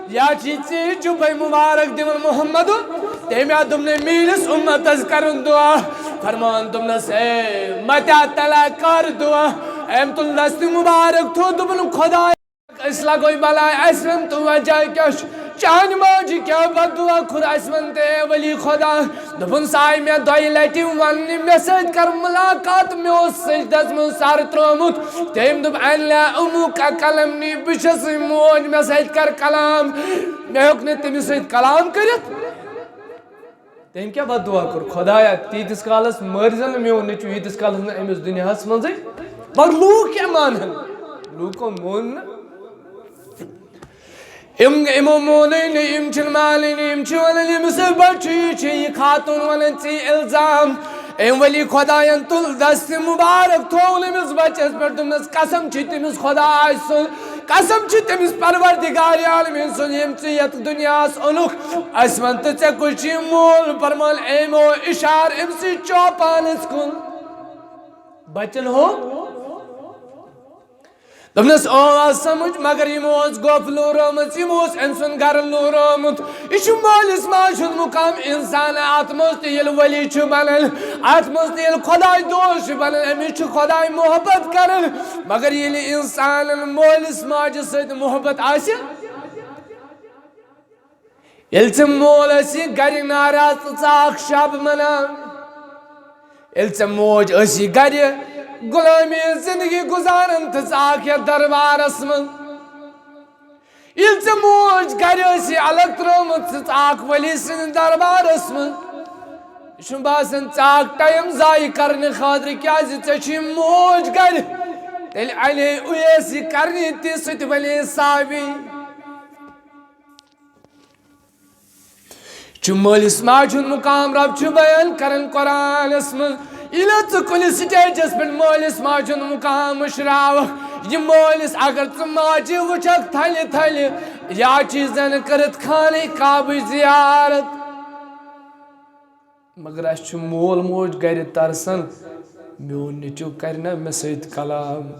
یا چھِ ژےٚ جُبَے مُبارک دِوان محمدُن۔ تٔمۍ ہا دوٚپ نہٕ، میٛٲنِس اُمتَس کَرُن دُعا۔ فرمان دوٚپنَس، اے، مَتیٛا تَلا کَر دُعا۔ أمۍ تُل دستہِ مُبارک تھوٚد، دوٚپُن، خۄدایا، أسۍ لگوے بلاے، اَسہِ وَن تہٕ وجہ کیٛاہ چھُ؟ چانہِ ماجہِ کیٛاہ بددُعا کوٚر اَسہِ؟ وَن تہٕ اے ولی خۄدا۔ دوٚپُن، سُہ آیہِ مےٚ دۄیہِ لٹہِ وَننہِ، مےٚ سۭتۍ کر مُلاقات، مےٚ اوس سجدس منٛز سر ترٛوومُت۔ تٔمۍ دوٚپ، انا امک کلمنی، بہٕ چھَسٕے موج، مےٚ سۭتۍ کر کلام۔ مےٚ ہیوٚک نہٕ تٔمِس سۭتۍ کلام کٔرِتھ۔ تٔمۍ کیٛاہ بددُعا کوٚر؟ خۄدایا، تیٖتِس کالس مٲرۍ زن نہٕ میون نیٚچوٗ، ییٖتِس کالس نہٕ أمِس دُنیاہس منٛزٕے، مگر لوٗکھ کیٛاہ مانن؟ لوٗکو مون نہٕ۔ یِم، یِمو مونٕے نہٕ، یِم چھِنہٕ مانٲنی، یِم چھِ وَنان، ییٚمِس سۭتۍ بَچہِ چھُ، یہِ چھِ یہِ خاتوٗن وَنان، ژےٚ الزام۔ أمۍ ولی خۄدایَن تُل دستہِ مُبارک، تھوٚو أمِس بَچَس پٮ۪ٹھ، دوٚپنَس، قسم چھِ تٔمِس خۄداے سُنٛد، قسم چھِ تٔمِس پروردگار عالمیٖن سُنٛد، ییٚمۍ ژےٚ یَتھ دُنیاہَس اوٚنُکھ۔ اَسہِ وَن تہٕ، ژےٚ کُس چھُے مول؟ فرمان، أمۍ ہوو اِشارٕ أمۍ سٕے چوپانَس کُن۔ بَچَن ہو دوٚپنَس، آو سمجھ، مگر یِمو ٲس گۄپھ لوٗرٲومٕژ، یِمو اوس أمۍ سُنٛد گرٕ لوٗرٲومُت۔ یہِ چھُ مٲلِس ماجہِ ہُنٛد مُقام۔ اِنسان اَتھ منٛز تہِ ییٚلہِ ؤلی چھُ بنان، اَتھ منٛز تہِ ییٚلہِ خۄداے دوست چھُ بنان، أمِس چھُ خۄداے محبت کران۔ مگر ییٚلہِ اِنسانَن مٲلِس ماجہِ سۭتۍ محبت آسہِ، ییٚلہِ ژےٚ مول ٲسی گرِ ناراض تہٕ ژٕ آکھ شب مناونہِ، ییٚلہِ ژےٚ موج ٲسی گرِ غلٲمی ہٕنٛز زندگی گُزاران تہٕ ژٕ آکھ یتھ دربارس منٛز، ییٚلہِ ژےٚ موج گرِ ٲسی الگ ترٲومٕژ تہٕ ژٕ آکھ ولی سٕنٛدِس دربارس منٛز، یہِ چھُنہٕ باسان ژٕ آکھ ٹایم ضایع کرنہٕ خٲطرٕ، کیازِ ژےٚ چھُے موج گرِ۔ تیٚلہِ انے اویسی کرنی تہِ سُہ تہِ ولی صحابی۔ چھُ مٲلِس ماجہِ ہُنٛد مُقام، رب چھُ بیان کران قرآنس منٛز۔ ییٚلہِ ژٕ کُنہِ سٹیجس پٮ۪ٹھ مٲلِس ماجہِ ہُنٛد مُقام مٔشراوکھ، یہِ مٲلِس اگر ژٕ ماجہِ وٕچھکھ تھلہِ تھلہِ، یا چھِ زن کٔرِتھ خانہ کعبٕچ زیارت۔ مگر اَسہِ چھُ مول موج گرِ ترسان، میون نیٚچو کرِ نہ مےٚ سۭتۍ کلام۔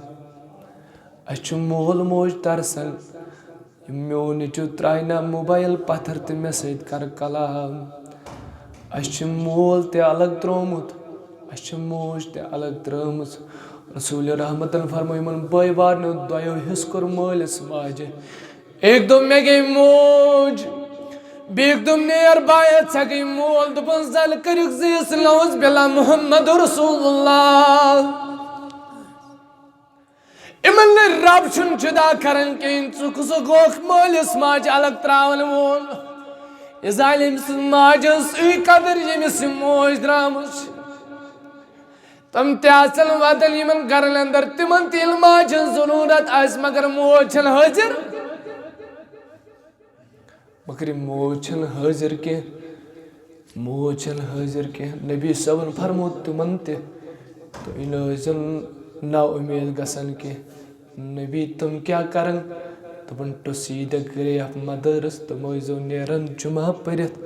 اَسہِ چھُ مول موج ترسان، میون نیٚچو ترٛاوِ نہ موبایل پتھر تہٕ مےٚ سۭتۍ کرِ کلام۔ اَسہِ چھُ مول تہِ الگ ترٛوومُت، اَسہِ چھِ موج تہِ الگ ترٛٲومٕژ۔ رسول رحمتن فرموو، یِمن بٲے بارنیو دۄیو حصہٕ کوٚر مٲلِس ماجہِ۔ أکۍ دوٚپ، مےٚ گٔے موج۔ بیٚکۍ دوٚپ، نیر بایا، ژےٚ گٔے مول۔ دوٚپُن، زَن کٔرِکھ زِ یُس لفظ بلا محمد رسول اللہ۔ یِمن نہٕ رب چھُنہٕ جُدا کران کِہیٖنۍ۔ ژٕ کُس گوکھ مٲلِس ماجہِ الگ ترٛاوَن وول؟ یہِ زانہِ أمۍ سٕنٛز ماجہِ ہٕنٛز سُے قدر، ییٚمِس یہِ موج درٛامٕژ چھِ۔ تِم تہِ آسن وطن یِمن گرن اندر، تِمن تہِ ییٚلہِ ماجہِ ہٕنٛز ضروٗرت آسہِ، مگر موج چھنہٕ حٲضِر۔ مگر یہِ موج چھنہٕ حٲضِر کینٛہہ، موج چھنہٕ حٲضِر کینٛہہ۔ نبی صٲبن فرموو تِمن تہِ، تُہۍ نہٕ ٲسۍزیو نا اُمید گژھان کینٛہہ۔ نبی، تِم کیٛاہ کرن؟ دوٚپُن، ٹُسی دِ گریپ مدٲرٕس، تِم ٲسۍزیو نیران جمعہ پٔرِتھ،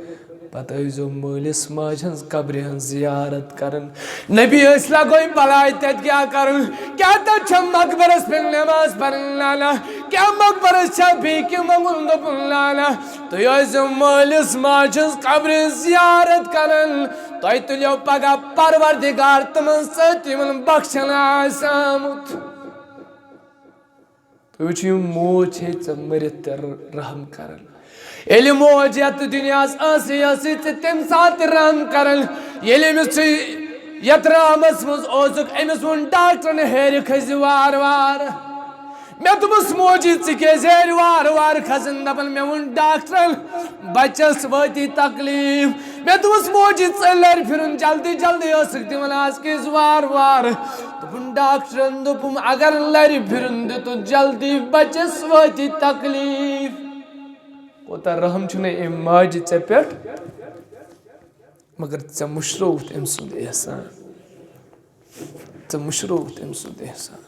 پتہٕ ٲسۍزیو مٲلِس ماجہِ ہٕنٛز قبرِ ہٕنٛز زیارت کران۔ نبی ٲسۍ لگوے بلاے، تتہِ کیٛاہ کرُن؟ کیٛاہ تتہِ چھا مقبرس پٮ۪ٹھ نماز پرٕنۍ؟ نہ، نہ۔ کیٛاہ مقبرس چھا بیٚیہِ کینٛہہ منٛگُن؟ دوٚپُن، نہ، نہ۔ تُہۍ ٲسۍزیو مٲلِس ماجہِ ہٕنٛز قبرِ ہٕنٛز زیارت کران۔ تۄہہِ تُلیو پگاہ پروردگار تِمن سۭتۍ، یِمن بخشن آسہِ آمُت۔ تُہۍ وٕچھِو، یہِ موج چھے ژےٚ مٔرِتھ تہِ رحم کران۔ ییٚلہِ موج یتھ دُنیاہس ٲسٕے، ٲسٕے ژےٚ تمہِ ساتہٕ تہِ رحم کران۔ ییٚلہِ أمِس ژٕ یتھ رحمس منٛز اوسُکھ، أمِس ووٚن ڈاکٹرن، ہیرِ کھٔسۍ زِ وارٕ وارٕ۔ مےٚ دوٚپُس، موجی، ژٕ کیٛازِ ہیرِ وارٕ وارٕ کھسان؟ دپان، مےٚ ووٚن ڈاکٹرن، بچس وٲتی تکلیف۔ مےٚ دوٚپُس، موجی، ژٕ لرِ پھِرُن جلدی جلدی، ٲسٕکھ دِوان آز کیٛازِ وارٕ وارٕ؟ دوٚپُن، ڈاکٹرن دوٚپُم، اگر لرِ پھِرُن دیُتُن جلدی، بچس وٲتی تکلیف۔ کوٗتاہ رحم چھُنہ أمۍ ماجہِ ژےٚ پٮ۪ٹھ، مگر ژےٚ مٔشرووُتھ أمۍ سُنٛد احسان۔ ژےٚ مٔشرووُتھ أمۍ سُنٛد احسان۔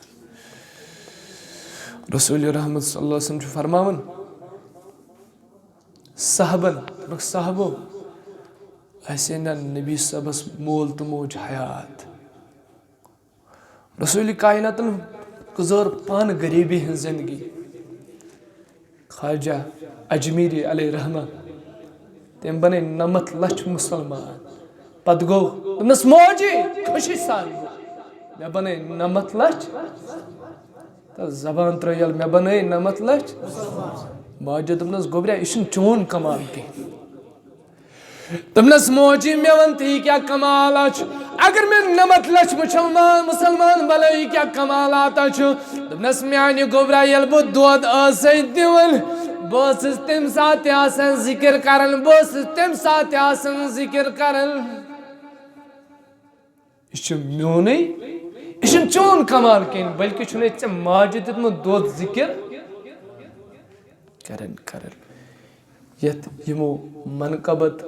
رسول رحمت صلی اللہ علیہ وسلم چھُ فرماوان، صحابن، دوٚپُکھ، "صحابو، اَسہِ ہے نہ نبی صٲبس مول تہٕ موج حیات۔" رسول کائناتن گُزٲر پانہٕ غریبی ہٕنٛز زندگی۔ خواجہ اجمیری علیہ رحمہ، تٔمۍ بنٲے نَمَتھ لَچھ مُسلمان۔ پتہٕ گوٚو، دوٚپنس، "موجی، خوشی سان گوٚو، مےٚ بنٲے نَمَتھ لَچھ۔" تہٕ زبان ترٲو یَلہٕ، "مےٚ بنٲے نَمَتھ لَچھ۔" ماجہِ دوٚپنس، "گوٚبریا، یہِ چھُنہٕ چون کمال کینٛہہ۔" دوٚپنس، "موجی، مےٚ وَن تہٕ یہِ کیٛاہ کمالا چھُ؟ اگر مےٚ نَمَتھ لَچھ مُسلمان، مُسلمان بنٲے، یہِ کیٛاہ کمالاتا چھُ؟" دوٚپنس، "میانہِ گوٚبرا، ییٚلہِ بہٕ دۄد ٲسَے دِوان، بہٕ ٲسٕس تَمہِ ساتہٕ تہِ آسان ذِکِر کران، بہٕ ٲسٕس تَمہِ ساتہٕ تہِ آسان ذِکِر کران۔" یہِ چھُ میونُے، یہِ چھُنہٕ چون کمال کینٛہہ، بلکہِ چھُنہٕ ژےٚ ماجہِ دیُتمُت دۄد ذِکِر کران کران۔ یَتھ یِمو منقبت،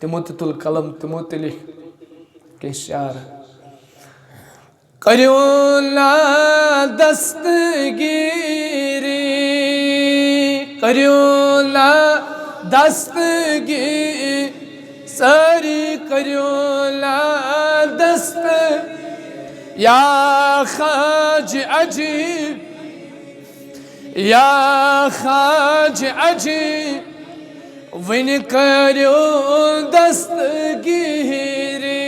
تِمو تہِ تُل قلم، تِمو تہِ لیکھ کینٛہہ شعر۔ کٔرِو نا دستگیری، کٔرِو نا دستگیری، سٲری کٔرِو نا دست۔ یا خواجہ اجی، یا خواجہ اجی، وۄنۍ کٔرِو دستگیری،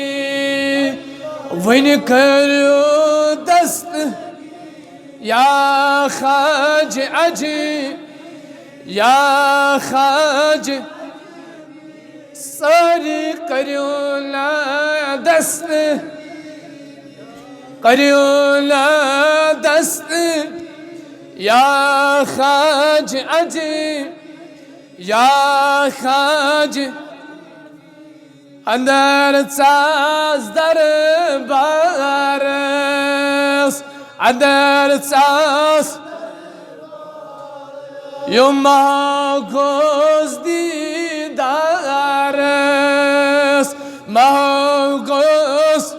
وۄنۍ کٔرِو دست۔ یا خواجہ اجی، یا خواجہ، سٲری کٔرِو نا دست، کٔرِو نا دست۔ یا خواجہ اجی، یا خواجہ، اندر ژاس دربارس، اندر ژاس۔ یوم گوس دیدارس، ماہ گوس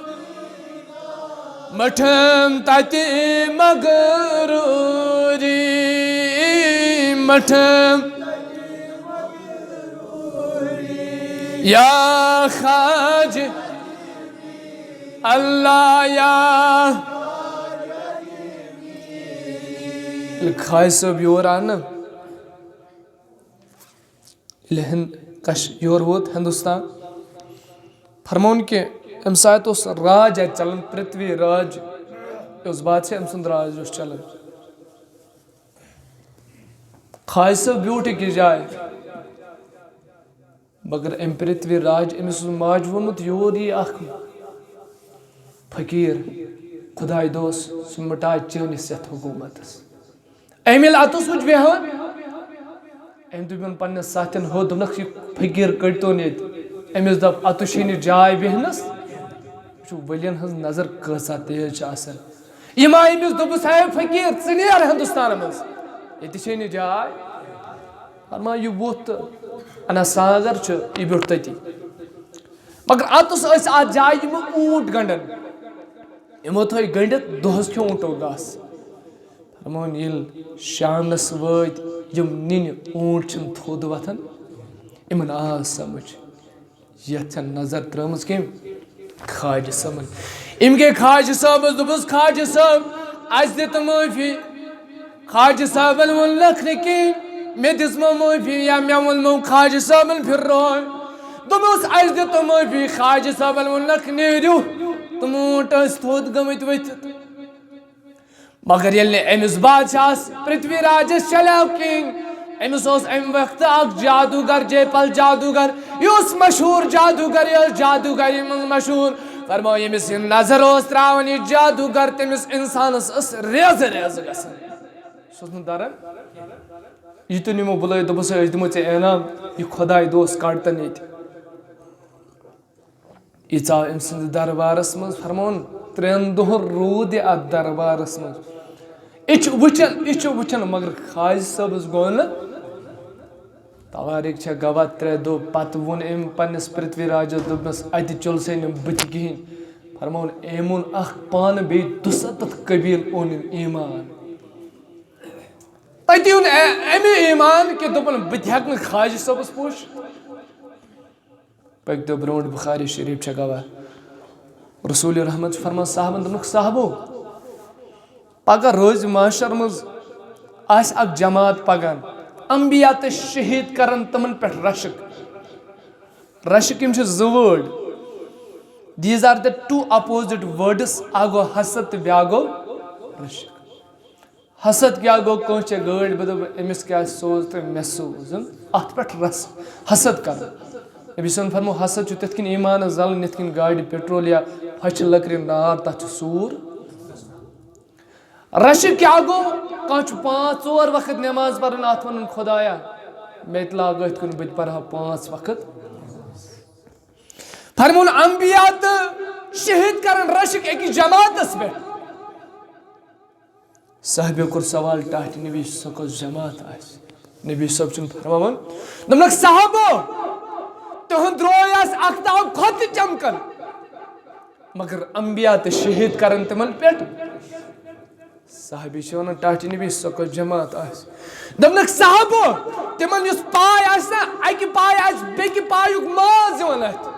مٹھم تتہِ مغروری، مٹھم۔ یا خواجہ اللہ یا۔ ییٚلہِ خواجہ صٲب یور آو نہ، ییٚلہِ ہند-، کش-، یور ووت ہندوستان، فرمووُن کہِ اَمہِ ساتہٕ اوس راج اَتہِ چلان، پرتھوی راج اوس بادشاہ، أمۍ سُنٛد راج اوس چلان۔ خواجہ صٲب بیوٗٹھ أکِس جایہِ، مگر أمۍ پرتھوی راج، أمِس اوس ماجہِ ووٚنمُت، یور یی اکھ فقیٖر، خداے دوست، سُہ مِٹایہِ چٲنِس یَتھ حکوٗمتس۔ أمۍ ییٚلہِ اَتَس وٕچھ بیٚہوان، أمۍ دوٚپُن پنٛنٮ۪ن ساتھٮ۪ن، ہو، دوٚپنَکھ، "یہِ فقیٖر کٔڑۍتون ییٚتہِ۔" أمِس دوٚپ، "اَتَس چھے نہٕ جاے بیٚہنَس۔" وٕچھِو، ؤلِیَن ہٕنٛز نظر کۭژاہ تیز چھِ آسان۔ یِم آے أمِس، دوٚپُس، "ہے فقیٖر، ژٕ نیر ہِندُستان منٛز، ییٚتہِ چھے نہٕ جاے۔" فرمان، یہِ ووٚتھ تہٕ اَنا ساگر چھُ، یہِ بیوٗٹھ تٔتی۔ مگر اَتَس ٲسۍ اَتھ جایہِ یِم اوٗنٹ گنٛڈان۔ یِمو تھٲے گٔنڈِتھ، دۄہس کھیوٚو اوٗنٹو گاسہٕ۔ فرمووُن، ییٚلہِ شامنس وٲتۍ، یِم نِنہِ اوٗنٹ چھِنہٕ تھوٚد وۄتھان، یِمن آو سمجھ، یتھ چھےٚ نظر ترٲومٕژ کٔمۍ؟ خواجہ صٲبن۔ أمۍ گٔے خواجہ صٲبس، دوٚپُس، "خواجہ صٲب، اَسہِ دِ تہٕ معٲفی۔" خواجہ صٲبن ووٚن، "لکھ نہٕ کِہیٖنۍ، مےٚ دِژمو معٲفی یا مےٚ ووٚنمو خواجہ صٲبن پھِرنوے۔" دوٚپمس، "اَسہِ دِ تہٕ معٲفی۔" خواجہ صٲبن ووٚن، "لکھ نیٖرِو، تِم اوٗنٹ ٲسۍ تھوٚد گٔمٕتۍ ؤتھِتھ۔" مگر ییٚلہِ نہٕ أمِس بادشاہس پرتھوی راجس چلیو کِہیٖنۍ، أمِس اوس اَمہِ وقتہٕ اکھ جادوگر، جے پل جادوگر، یہِ اوس مشہوٗر جادوگر، یہِ اوس جادوگری منٛز مشہوٗر۔ فرمٲو، ییٚمِس یہِ نظر اوس ترٛاوان، یہِ جادوگر، تٔمِس انسانس ٲس ریزٕ ریزٕ گژھان۔ سُہ اوس نہٕ دران۔ یہِ تہِ نِمو بُلٲوِتھ، دوٚپُس، "ہے، أسۍ دِمو ژےٚ انعام، یہِ خۄداے دوست کڑتن ییٚتہِ۔" یہِ ژاو أمۍ سٕنٛدِس دربارس منٛز، فرمووُن، ترٛٮ۪ن دۄہن روٗد یہِ اتھ دربارس منٛز۔ یہِ چھُ وٕچھان، یہِ چھُ وٕچھان، مگر خواجہ صٲبس گوٚو نہٕ۔ توارِک چھےٚ گواہ، ترٛےٚ دۄہ پتہٕ ووٚن أمۍ پننِس پرتھوی راجس، دوٚپنس، "اتہِ چوٚل سا نہٕ بہٕ تہِ کِہیٖنۍ۔" فرمووُن، أمۍ اوٚن اکھ پانہٕ، بیٚیہِ دُسَتَتھ قبیٖل اوٚن أمۍ ایمان۔ پتہٕ یُن اَ-، اَمہِ ایمان کہِ دوٚپُن، "بہٕ تہِ ہٮ۪کہٕ نہٕ خواجہِ صٲبَس پوٗچھِتھ۔" پٔکۍ دۄہ برونٛٹھ، بخاری شریف چھےٚ گواہ۔ رسول رحمت چھُ فرمان صحابن، دوٚپنُکھ، "صحابو، پگاہ روزِ محشر منٛز آسہِ اکھ جماعت پکان، انبیاء تہٕ شہیٖد کرن تِمن پٮ۪ٹھ رشک۔" رشک یِم چھِ زٕ word۔ These are the two opposite words۔ اکھ گوٚو حسد تہٕ بیٛاکھ گوٚو رشک۔ حسد کیٛاہ گوٚو؟ کٲنٛسہِ چھےٚ گٲڑۍ، بہٕ دَپہٕ، "أمِس کیٛازِ سوز تہٕ مےٚ سوز؟" اَتھ پٮ۪ٹھ رس-، حسد کَرُن۔ نبی صٲبَن فرموو، حسد چھُ تِتھ کٔنۍ ایٖمانَس زَلُن، یِتھ کٔنۍ گاڑِ petrol یا پھَچہِ لٔکرِ نار، تَتھ چھُ سوٗر۔ رشک کیٛاہ گوٚو؟ کانٛہہ چھُ پانٛژھ ژور وقت نٮ۪ماز پَران، اَتھ وَنُن، "خۄدایا، مےٚ تہِ لاگ أتھۍ کُن، بہٕ تہِ پَرٕ ہا پانٛژھ وقت۔" فرمووُن، انبیاء تہٕ شہیٖد کَرَن رشک أکِس جماعتَس پٮ۪ٹھ۔ صحابیو کوٚر سوال ٹاٹھہِ، "نبی، سۄ کۄس جماعت آسہِ؟" نبی صٲب چھُن فرماوان، دوٚپنَکھ، "صحابو، تِہُنٛد روے آسہِ اختاب کھۄتہٕ تہِ چمکان، مگر انبیاء تہٕ شہیٖد کرن تِمن پٮ۪ٹھ۔" صحابی چھِ وَنان ٹاٹھہِ، "نبی، سۄ کۄس جماعت آسہِ؟" دوٚپنَکھ، "صحابو، تِمن یُس پاے آسہِ نا، اَکہِ پایہِ آسہِ بیٚکہِ پایُک ماز یِوان اَتھِ۔"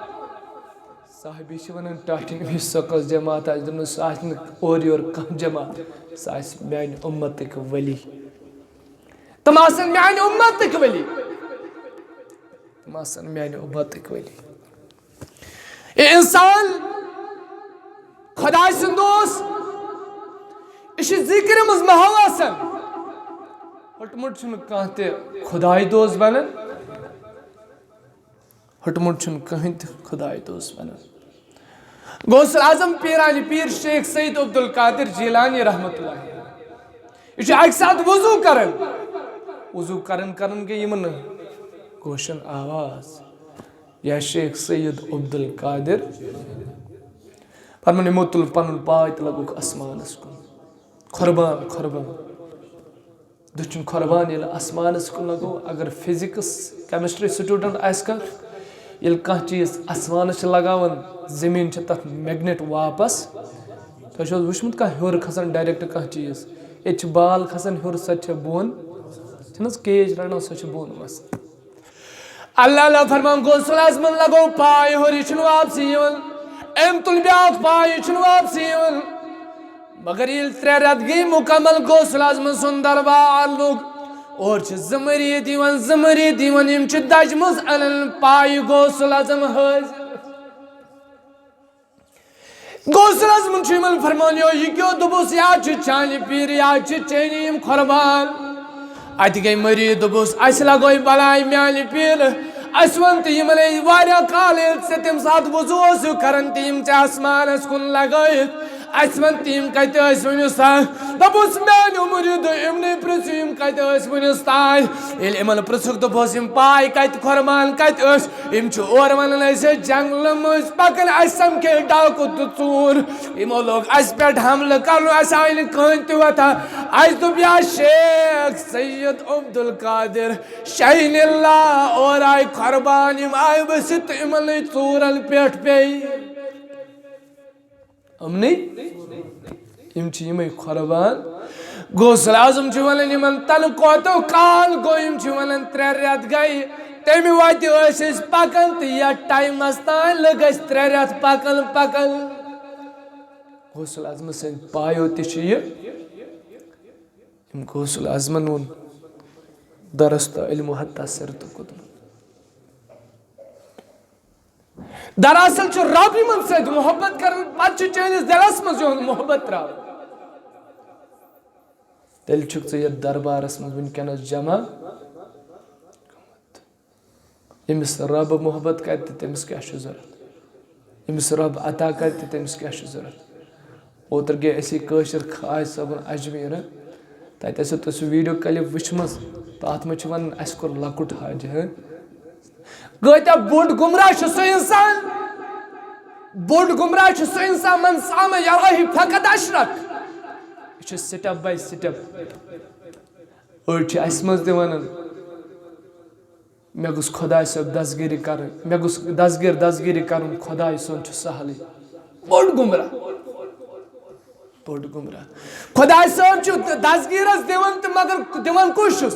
صحابی چھِ وَنان، "ٹاٹھہِ نبی، سۄ کۄس جماعت آسہِ؟" دوٚپمَس، "سۄ آسہِ نہٕ اورٕ یورٕ کانٛہہ جماعت، سۄ آسہِ میٛانہِ اُمتٕکۍ ؤلی۔ تِم آسَن میٛانہِ اُمتٕکۍ ؤلی۔ تِم آسَن میٛانہِ اُمتٕکۍ ؤلی۔" یہِ اِنسان خۄداے سُنٛد دوست، یہِ چھِ ذِکرِ منٛز محو آسان۔ پھٕٹمُت چھُنہٕ کانٛہہ تہِ خۄداے دوست بَنان۔ پھٕٹمُت چھُنہٕ کٕہٕنۍ تہِ خۄداے دوست بَنان۔ غوث اعظم پیٖرانہِ پیٖر شیخ سید عبدالقادر جیلانی رحمتہ اللہ، یہِ چھُ اَکہِ ساتہٕ وضوٗ کران۔ وضوٗ کران کران گٔے یِمن گوشن آواز، "یا شیخ سید عبدالقادر۔" فرمان یِمو تُل پنُن پاے تہٕ لگوکھ آسمانس کُن۔ قربان، قربان۔ دٔچھُن قربان ییٚلہِ آسمانَس کُن لگو، اگر physics، chemistry student آسہِ کانٛہہ، ییٚلہِ کانٛہہ چیٖز آسمانَس چھِ لگاوان، زٔمیٖن چھِ تَتھ magnet واپَس۔ تۄہہِ چھُو حظ وٕچھمُت کانٛہہ ہیوٚر کھسان direct کانٛہہ چیٖز؟ ییٚتہِ چھِ بال کھسان ہیوٚر، سۄ تہِ چھےٚ بۄن، چھِنہٕ حظ cage رَٹان، سۄ چھِ بۄن وَسان۔ اللہ اللہ فرمان، غوث الاعظمن لگو پاے ہیوٚر، یہِ چھُنہٕ واپسٕے یِوان۔ أمۍ تُل بیٛاکھ پاے، یہِ چھُنہٕ واپسٕے یِوان۔ مگر ییٚلہِ ترٛےٚ رٮ۪تھ گٔے مُکمل، غوث الاعظمن سُنٛد دربار لوٚگ۔ اورٕ چھِ زٕ مریٖد یِوان، زٕ مریٖد یِوان، یِم چھِ دجہِ منٛز اَنان پایہِ غوث الاعظم حٲضِر۔ غوث الاعظمن چھُ یِمن فرمان، یو، یہِ کیٛاہ؟ دوٚپُس، یا چھِ چانہِ پیٖرِ، یا چھِ چٲنی یِم قربان۔ اَتہِ گٔے مریٖد، دوٚپُس، اَسہِ لگٲے بلاے میٛانہِ پیٖرِ۔ اَسہِ ووٚن تہِ یِمن، ہے، واریاہ کال ییٚلہِ ژےٚ تَمہِ ساتہٕ وضوٗ اوسُکھ کران تہٕ یِم ژےٚ آسمانس کُن لگٲیِتھ۔ اَسہِ وَن تہٕ یِم کَتہِ ٲسۍ وٕنیُس تام؟ دوٚپُس، میٛانیو مُریٖدو، یِمنٕے پرٛژھِو، یِم کَتہِ ٲسۍ وٕنیُس تام؟ ییٚلہِ یِمَن پرٛژھُکھ، دوٚپہوس، یِم پاے کَتہِ، قۄربان کَتہِ ٲسۍ؟ یِم چھِ اورٕ وَنان، أسۍ ٲسۍ جنٛگلہٕ مٔنٛزۍ پَکان، اَسہِ سَمکھے ڈاکوٗ تہٕ ژوٗر۔ یِمو لوگ اَسہِ پٮ۪ٹھ حملہٕ کَرُن، اَسہِ آیہِ نہٕ کٕہٕنۍ تہِ وۄتھان۔ اَسہِ دوٚپ، یا شیخ سید عبدالقادر شاہین اللہ، اورٕ آیہِ قۄربان، یِم آیہِ ؤسِتھ تہٕ یِمَنٕے ژوٗرَن پٮ۪ٹھ پیٚیہِ۔ یِمنٕے، یِم چھِ یِمَے قۄربان۔ غوث الاعظم چھُ وَنان یِمَن، تَنہٕ کوتاہ کال گوٚو؟ یِم چھِ وَنان، ترٛےٚ رٮ۪تھ گٔے۔ تَمہِ وَتہِ ٲسۍ أسۍ پَکان تہٕ یَتھ ٹایمَس تام لٔگۍ اَسہِ ترٛےٚ رٮ۪تھ پَکان پَکان۔ غوث الاعظمہٕ سٕنٛدِ پایو تہِ چھُ یہِ۔ یِم غوث الاعظمن ووٚن، درست علم حتی سرت قطب۔ دراصل چھُ رب یِمن سۭتۍ محبت کران، پتہٕ چھُ چٲنِس دلس منٛز یِہُنٛد محبت تراوان۔ تیٚلہِ چھُکھ ژٕ یتھ دربارس منٛز وٕنکیٚنس جمع۔ ییٚمِس رب محبت کرِ تہٕ تٔمِس کیٛاہ چھُ ضوٚرتھ؟ ییٚمِس رب عطا کرِ تہٕ تٔمِس کیٛاہ چھُ ضوٚرتھ؟ اوترٕ گٔے أسۍ کٲشِر خاج صٲبُن اجمیٖر، تَتہِ ٲسِو تُہۍ سُہ video clip وٕچھمٕژ، تہٕ اَتھ منٛز چھِ وَنان، "اَسہِ کوٚر لۄکُٹ حج"۔ ہہ؟ کۭتیٛاہ بوٚڑ گُمراہ چھُ سُہ اِنسان، بوٚڑ گُمراہ چھُ سُہ اِنسان، "من صام یراہی فقد اشرک"۔ یہِ چھُ step by step۔ أڑۍ چھِ اَسہِ منٛز تہِ وَنان، مےٚ گوٚژھ خۄداے صٲب دستگیٖری کَرٕنۍ، مےٚ گوٚژھ دستگیٖر دستگیٖری کَرُن، خۄداے سُنٛد چھُ سہلٕے۔ بوٚڑ گُمراہ۔ بوٚڑ گمراہ۔ خۄداے صٲب چھُ دستگیٖرس دِوان تہٕ مگر دِوان کُس چھُس؟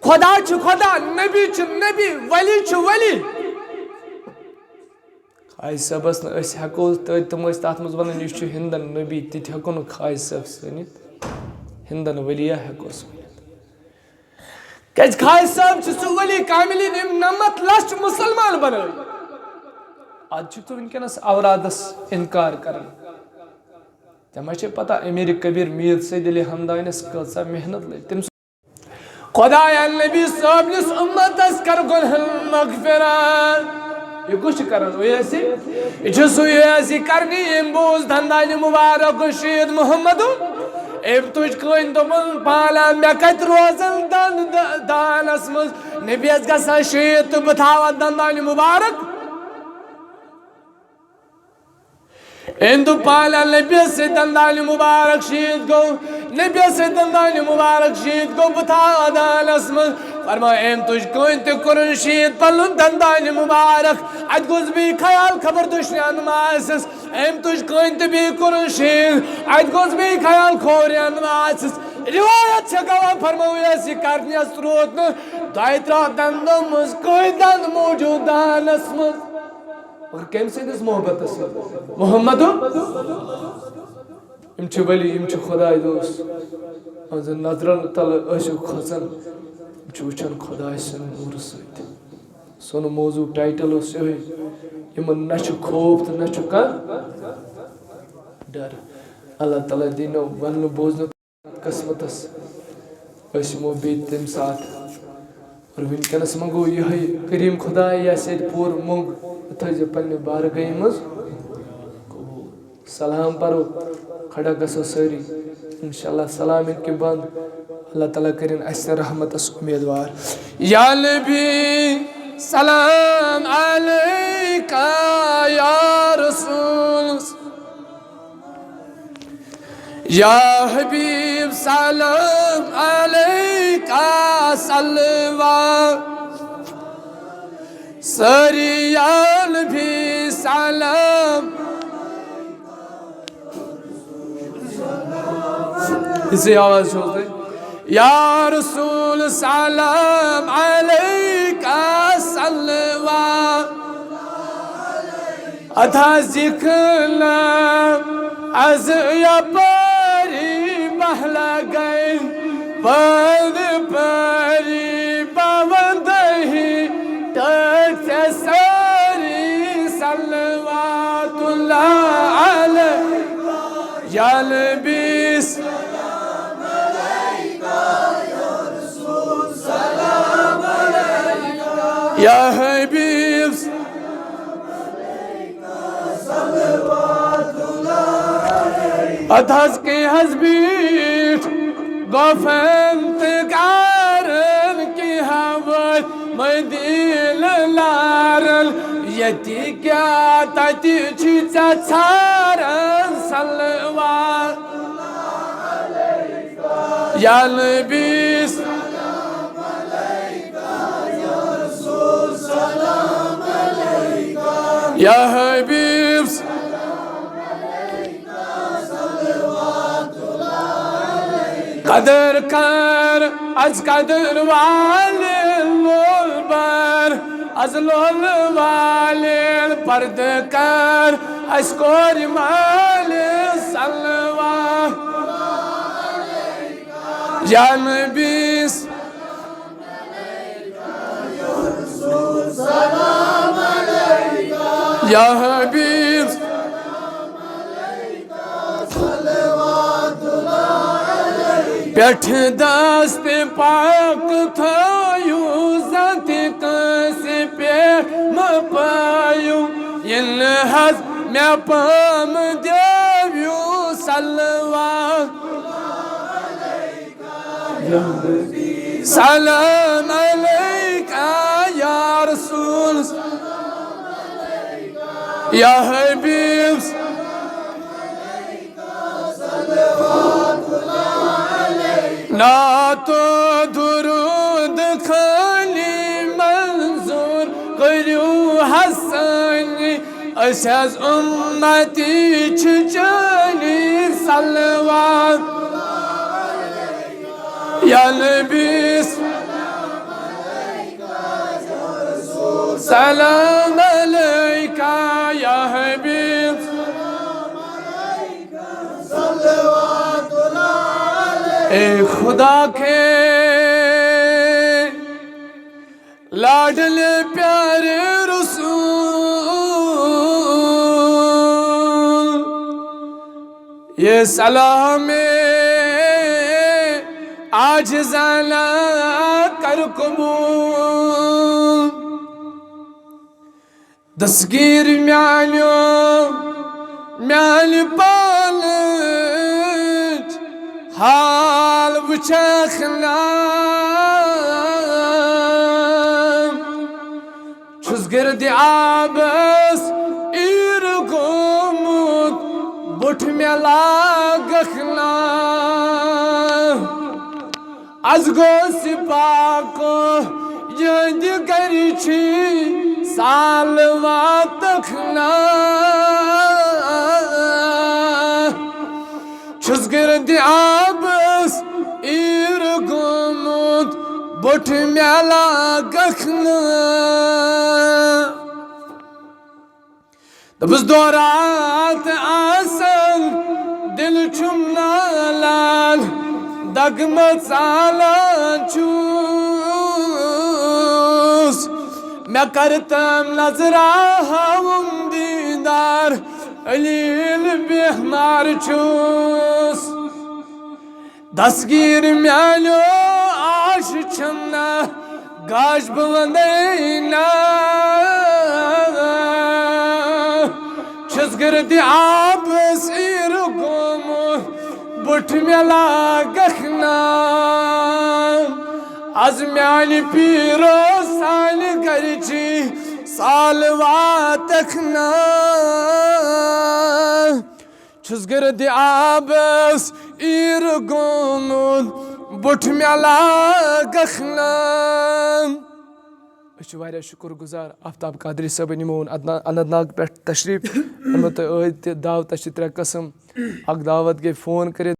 خۄدا چھُ خۄدا، نبی چھُ نبی، ولی چھُ ولی۔ خاج صٲبس نہٕ أسۍ ہٮ۪کو تہٕ تِم ٲسۍ تتھ منٛز ونان، یہِ چھُ ہندن نبی، تہِ تہِ ہٮ۪کو نہٕ خاج صٲبس ؤنِتھ، ہندن ولیا ہٮ۪کوس ؤنِتھ۔ کیازِ خاج صٲب چھُ سُہ ولی کاملین، أمۍ نمتھ لچھ مسلمان بنٲوۍ۔ از چھُکھ ژٕ وٕنکیٚنس اورادس انکار کران۔ ژےٚ ما چھے پتہ امیر کبیر میر سید علی ہمدانس کۭژاہ محنت لٔج؟ تٔمۍ سُنٛد خدایا نبی صٲبنِس امتس کر گۄنہن مغفرت۔ یہِ کُس چھُ کران؟ اویسی۔ یہِ چھُ سُہ اویسی کرنی، أمۍ بوٗز دندانہِ مبارک شہید محمد۔ أمۍ تُج کٲنۍ، دوٚپُن، پالا مےٚ کتہِ روزن دند د-، دانس منٛز؟ نبیس گژھان شہید تہٕ بہٕ تھاوان دندانہِ مبارک۔ أمۍ دوٚپ، پالا نبیس سۭتۍ دندانہِ مبارک شہید گوٚو، نبیس سۭتۍ دندانہِ مبارک شہید گوٚو، بہٕ تھاوٕ دانس منٛز۔ فرماو، أمۍ تُج کٲنۍ تہٕ کوٚرُن شہید پنُن دندانہِ مبارک۔ اتہِ گوٚژھ بیٚیہِ خیال خبر دُشنیان ما آسٮ۪س۔ أمۍ تُج کٲنۍ تہٕ بیٚیہِ کوٚرُن شہید۔ اتہِ گوٚژھ بیٚیہِ خیال کھورِیان ما آسٮ۪س۔ روایت چھےٚ گواہ، فرماو، یۄس یہِ کرنیس روٗد نہٕ دۄیہِ ترٛہہ دندو منٛز کٲنۍ دند موٗجوٗد دانس منٛز۔ مگر کٔمۍ سٕنٛدِس محبتس سۭتۍ؟ محمد۔ یِم چھِ ولی، یِم چھِ خداے دوست۔ یِہنٛزن نظرن تلہٕ ٲسِو کھۄژان، یِم چھِ وٕچھان خداے سٕنٛدِ نوٗرٕ سۭتۍ۔ سون موضوع title اوس یِہوٚے، یِمن نہ چھُ خوف تہٕ نہ چھُ کانٛہہ ڈر۔ اللہ تعالیٰ دِنو وننہٕ بوزنہٕ۔ قسمتس أسۍ یِمو بیٚیہِ تَمہِ ساتہٕ۔ اور وٕنکیٚنس منٛگو یِہوٚے کریم خدایا، یَس ییٚتہِ پوٗرٕ موٚنگ، یہِ تھٲیزِ پننہِ بارگاہہِ منٛز قبوٗل۔ سلام پرو، کھڑا گژھو سٲری۔ انشاءاللہ سلام یِن کہِ بند۔ اللہ تعالیٰ کٔرِن اَسہِ تہِ رحمتس امیدوار۔ یا نبی سلام علیکہ، یا رسول یا حبیب سلام علیکہ، صلوات۔ سٲری یا نبی سلام۔ یِژٕے آواز چھو تۄہہِ۔ یا رسول سلام علیکہ، صلوات۔ اتھ حظ یہِ کٲنٛٹہٕ از یپٲری بہلہ گٔے، پٲرۍ پٲری بہٕ وندہی ٹٲٹھۍ ژےٚ سٲری۔ صلوات اللہ علیہ یا نبی، یا حبیب۔ اتھ حظ کینٛہہ حظ بیٖٹھ گۄپھن تہٕ گارن، کینٛہہ حظ وٲتۍ مدیٖنہٕ لارن، ییٚتہِ کیٛاہ تَتہِ چھِ ژےٚ ژھاران۔ صلوات یا نبی، یا حبیب۔ قدر کر از قدر والٮ۪ن، لول بر از لول والٮ۪ن، پردٕ کر از کورِ مالٮ۪ن۔ صلوات یا نبی، یا حبیب۔ پٮ۪ٹھٕ دست پاک تھٲیِو، زانٛہہ تہِ کٲنٛسہِ پٮ۪ٹھ مہ پٲیِو، یِنہٕ حظ مےٚ پامہٕ دیوِو۔ صلوات سلام علیکہ یا رسول، یا حبیب۔ نعت و درود خٲلی منظور کٔرِو حسنی۔ أسۍ حظ اُمتی چھِ چٲنی صلوات۔ یا نبی سلام علیکہ، یا حبیب۔ اے خدا کے لاڈلے پیارے رسول، یہ سلام عاجزانہ کر قبول۔ دستگیر میانیو، میانہِ پانٕچ حال وٕچھکھ نا۔ چھُس گردِ آبس ایر گوٚمُت، بُٹھ مےٚ لاگکھ نا۔ از گوٚو سپاکو یہندِ گرِچی سال واتکھ نا۔ چھُس گردِ آبس ایر گوٚمُت، بُٹھ مےٚ لاگکھ نا۔ دوٚپُس دورات آسان، دِل چھُم نالان، دگہٕ مژالان چھُس۔ مےٚ کر تام نظرا ہاوُم دیٖدار، علیل بیمار چھُس۔ دستگیر میانیو، آش چھم نہ گاش بہٕ وندے نہ۔ چھُس گردِ آبس ایر گوٚمُت، بُٹھ مےٚ لاگکھ نا۔ از میانہِ پیرو سانہِ گرِچی سال واتکھ نا۔ چھُس گردِ آبس ایر گوٚمُت، بُٹھ مےٚ لاگکھ نا۔ أسۍ چھِ واریاہ شُکُر گُزار آفتاب قادری صٲبٕنۍ، یِمو اوٚن ادنا-، اننت ناگ پٮ۪ٹھ تشریٖف۔ یِمو تۄہہِ ٲدۍ تہِ دعوتس چھِ ترٛےٚ قٕسم۔ اکھ دعوت گٔے فون کٔرِتھ،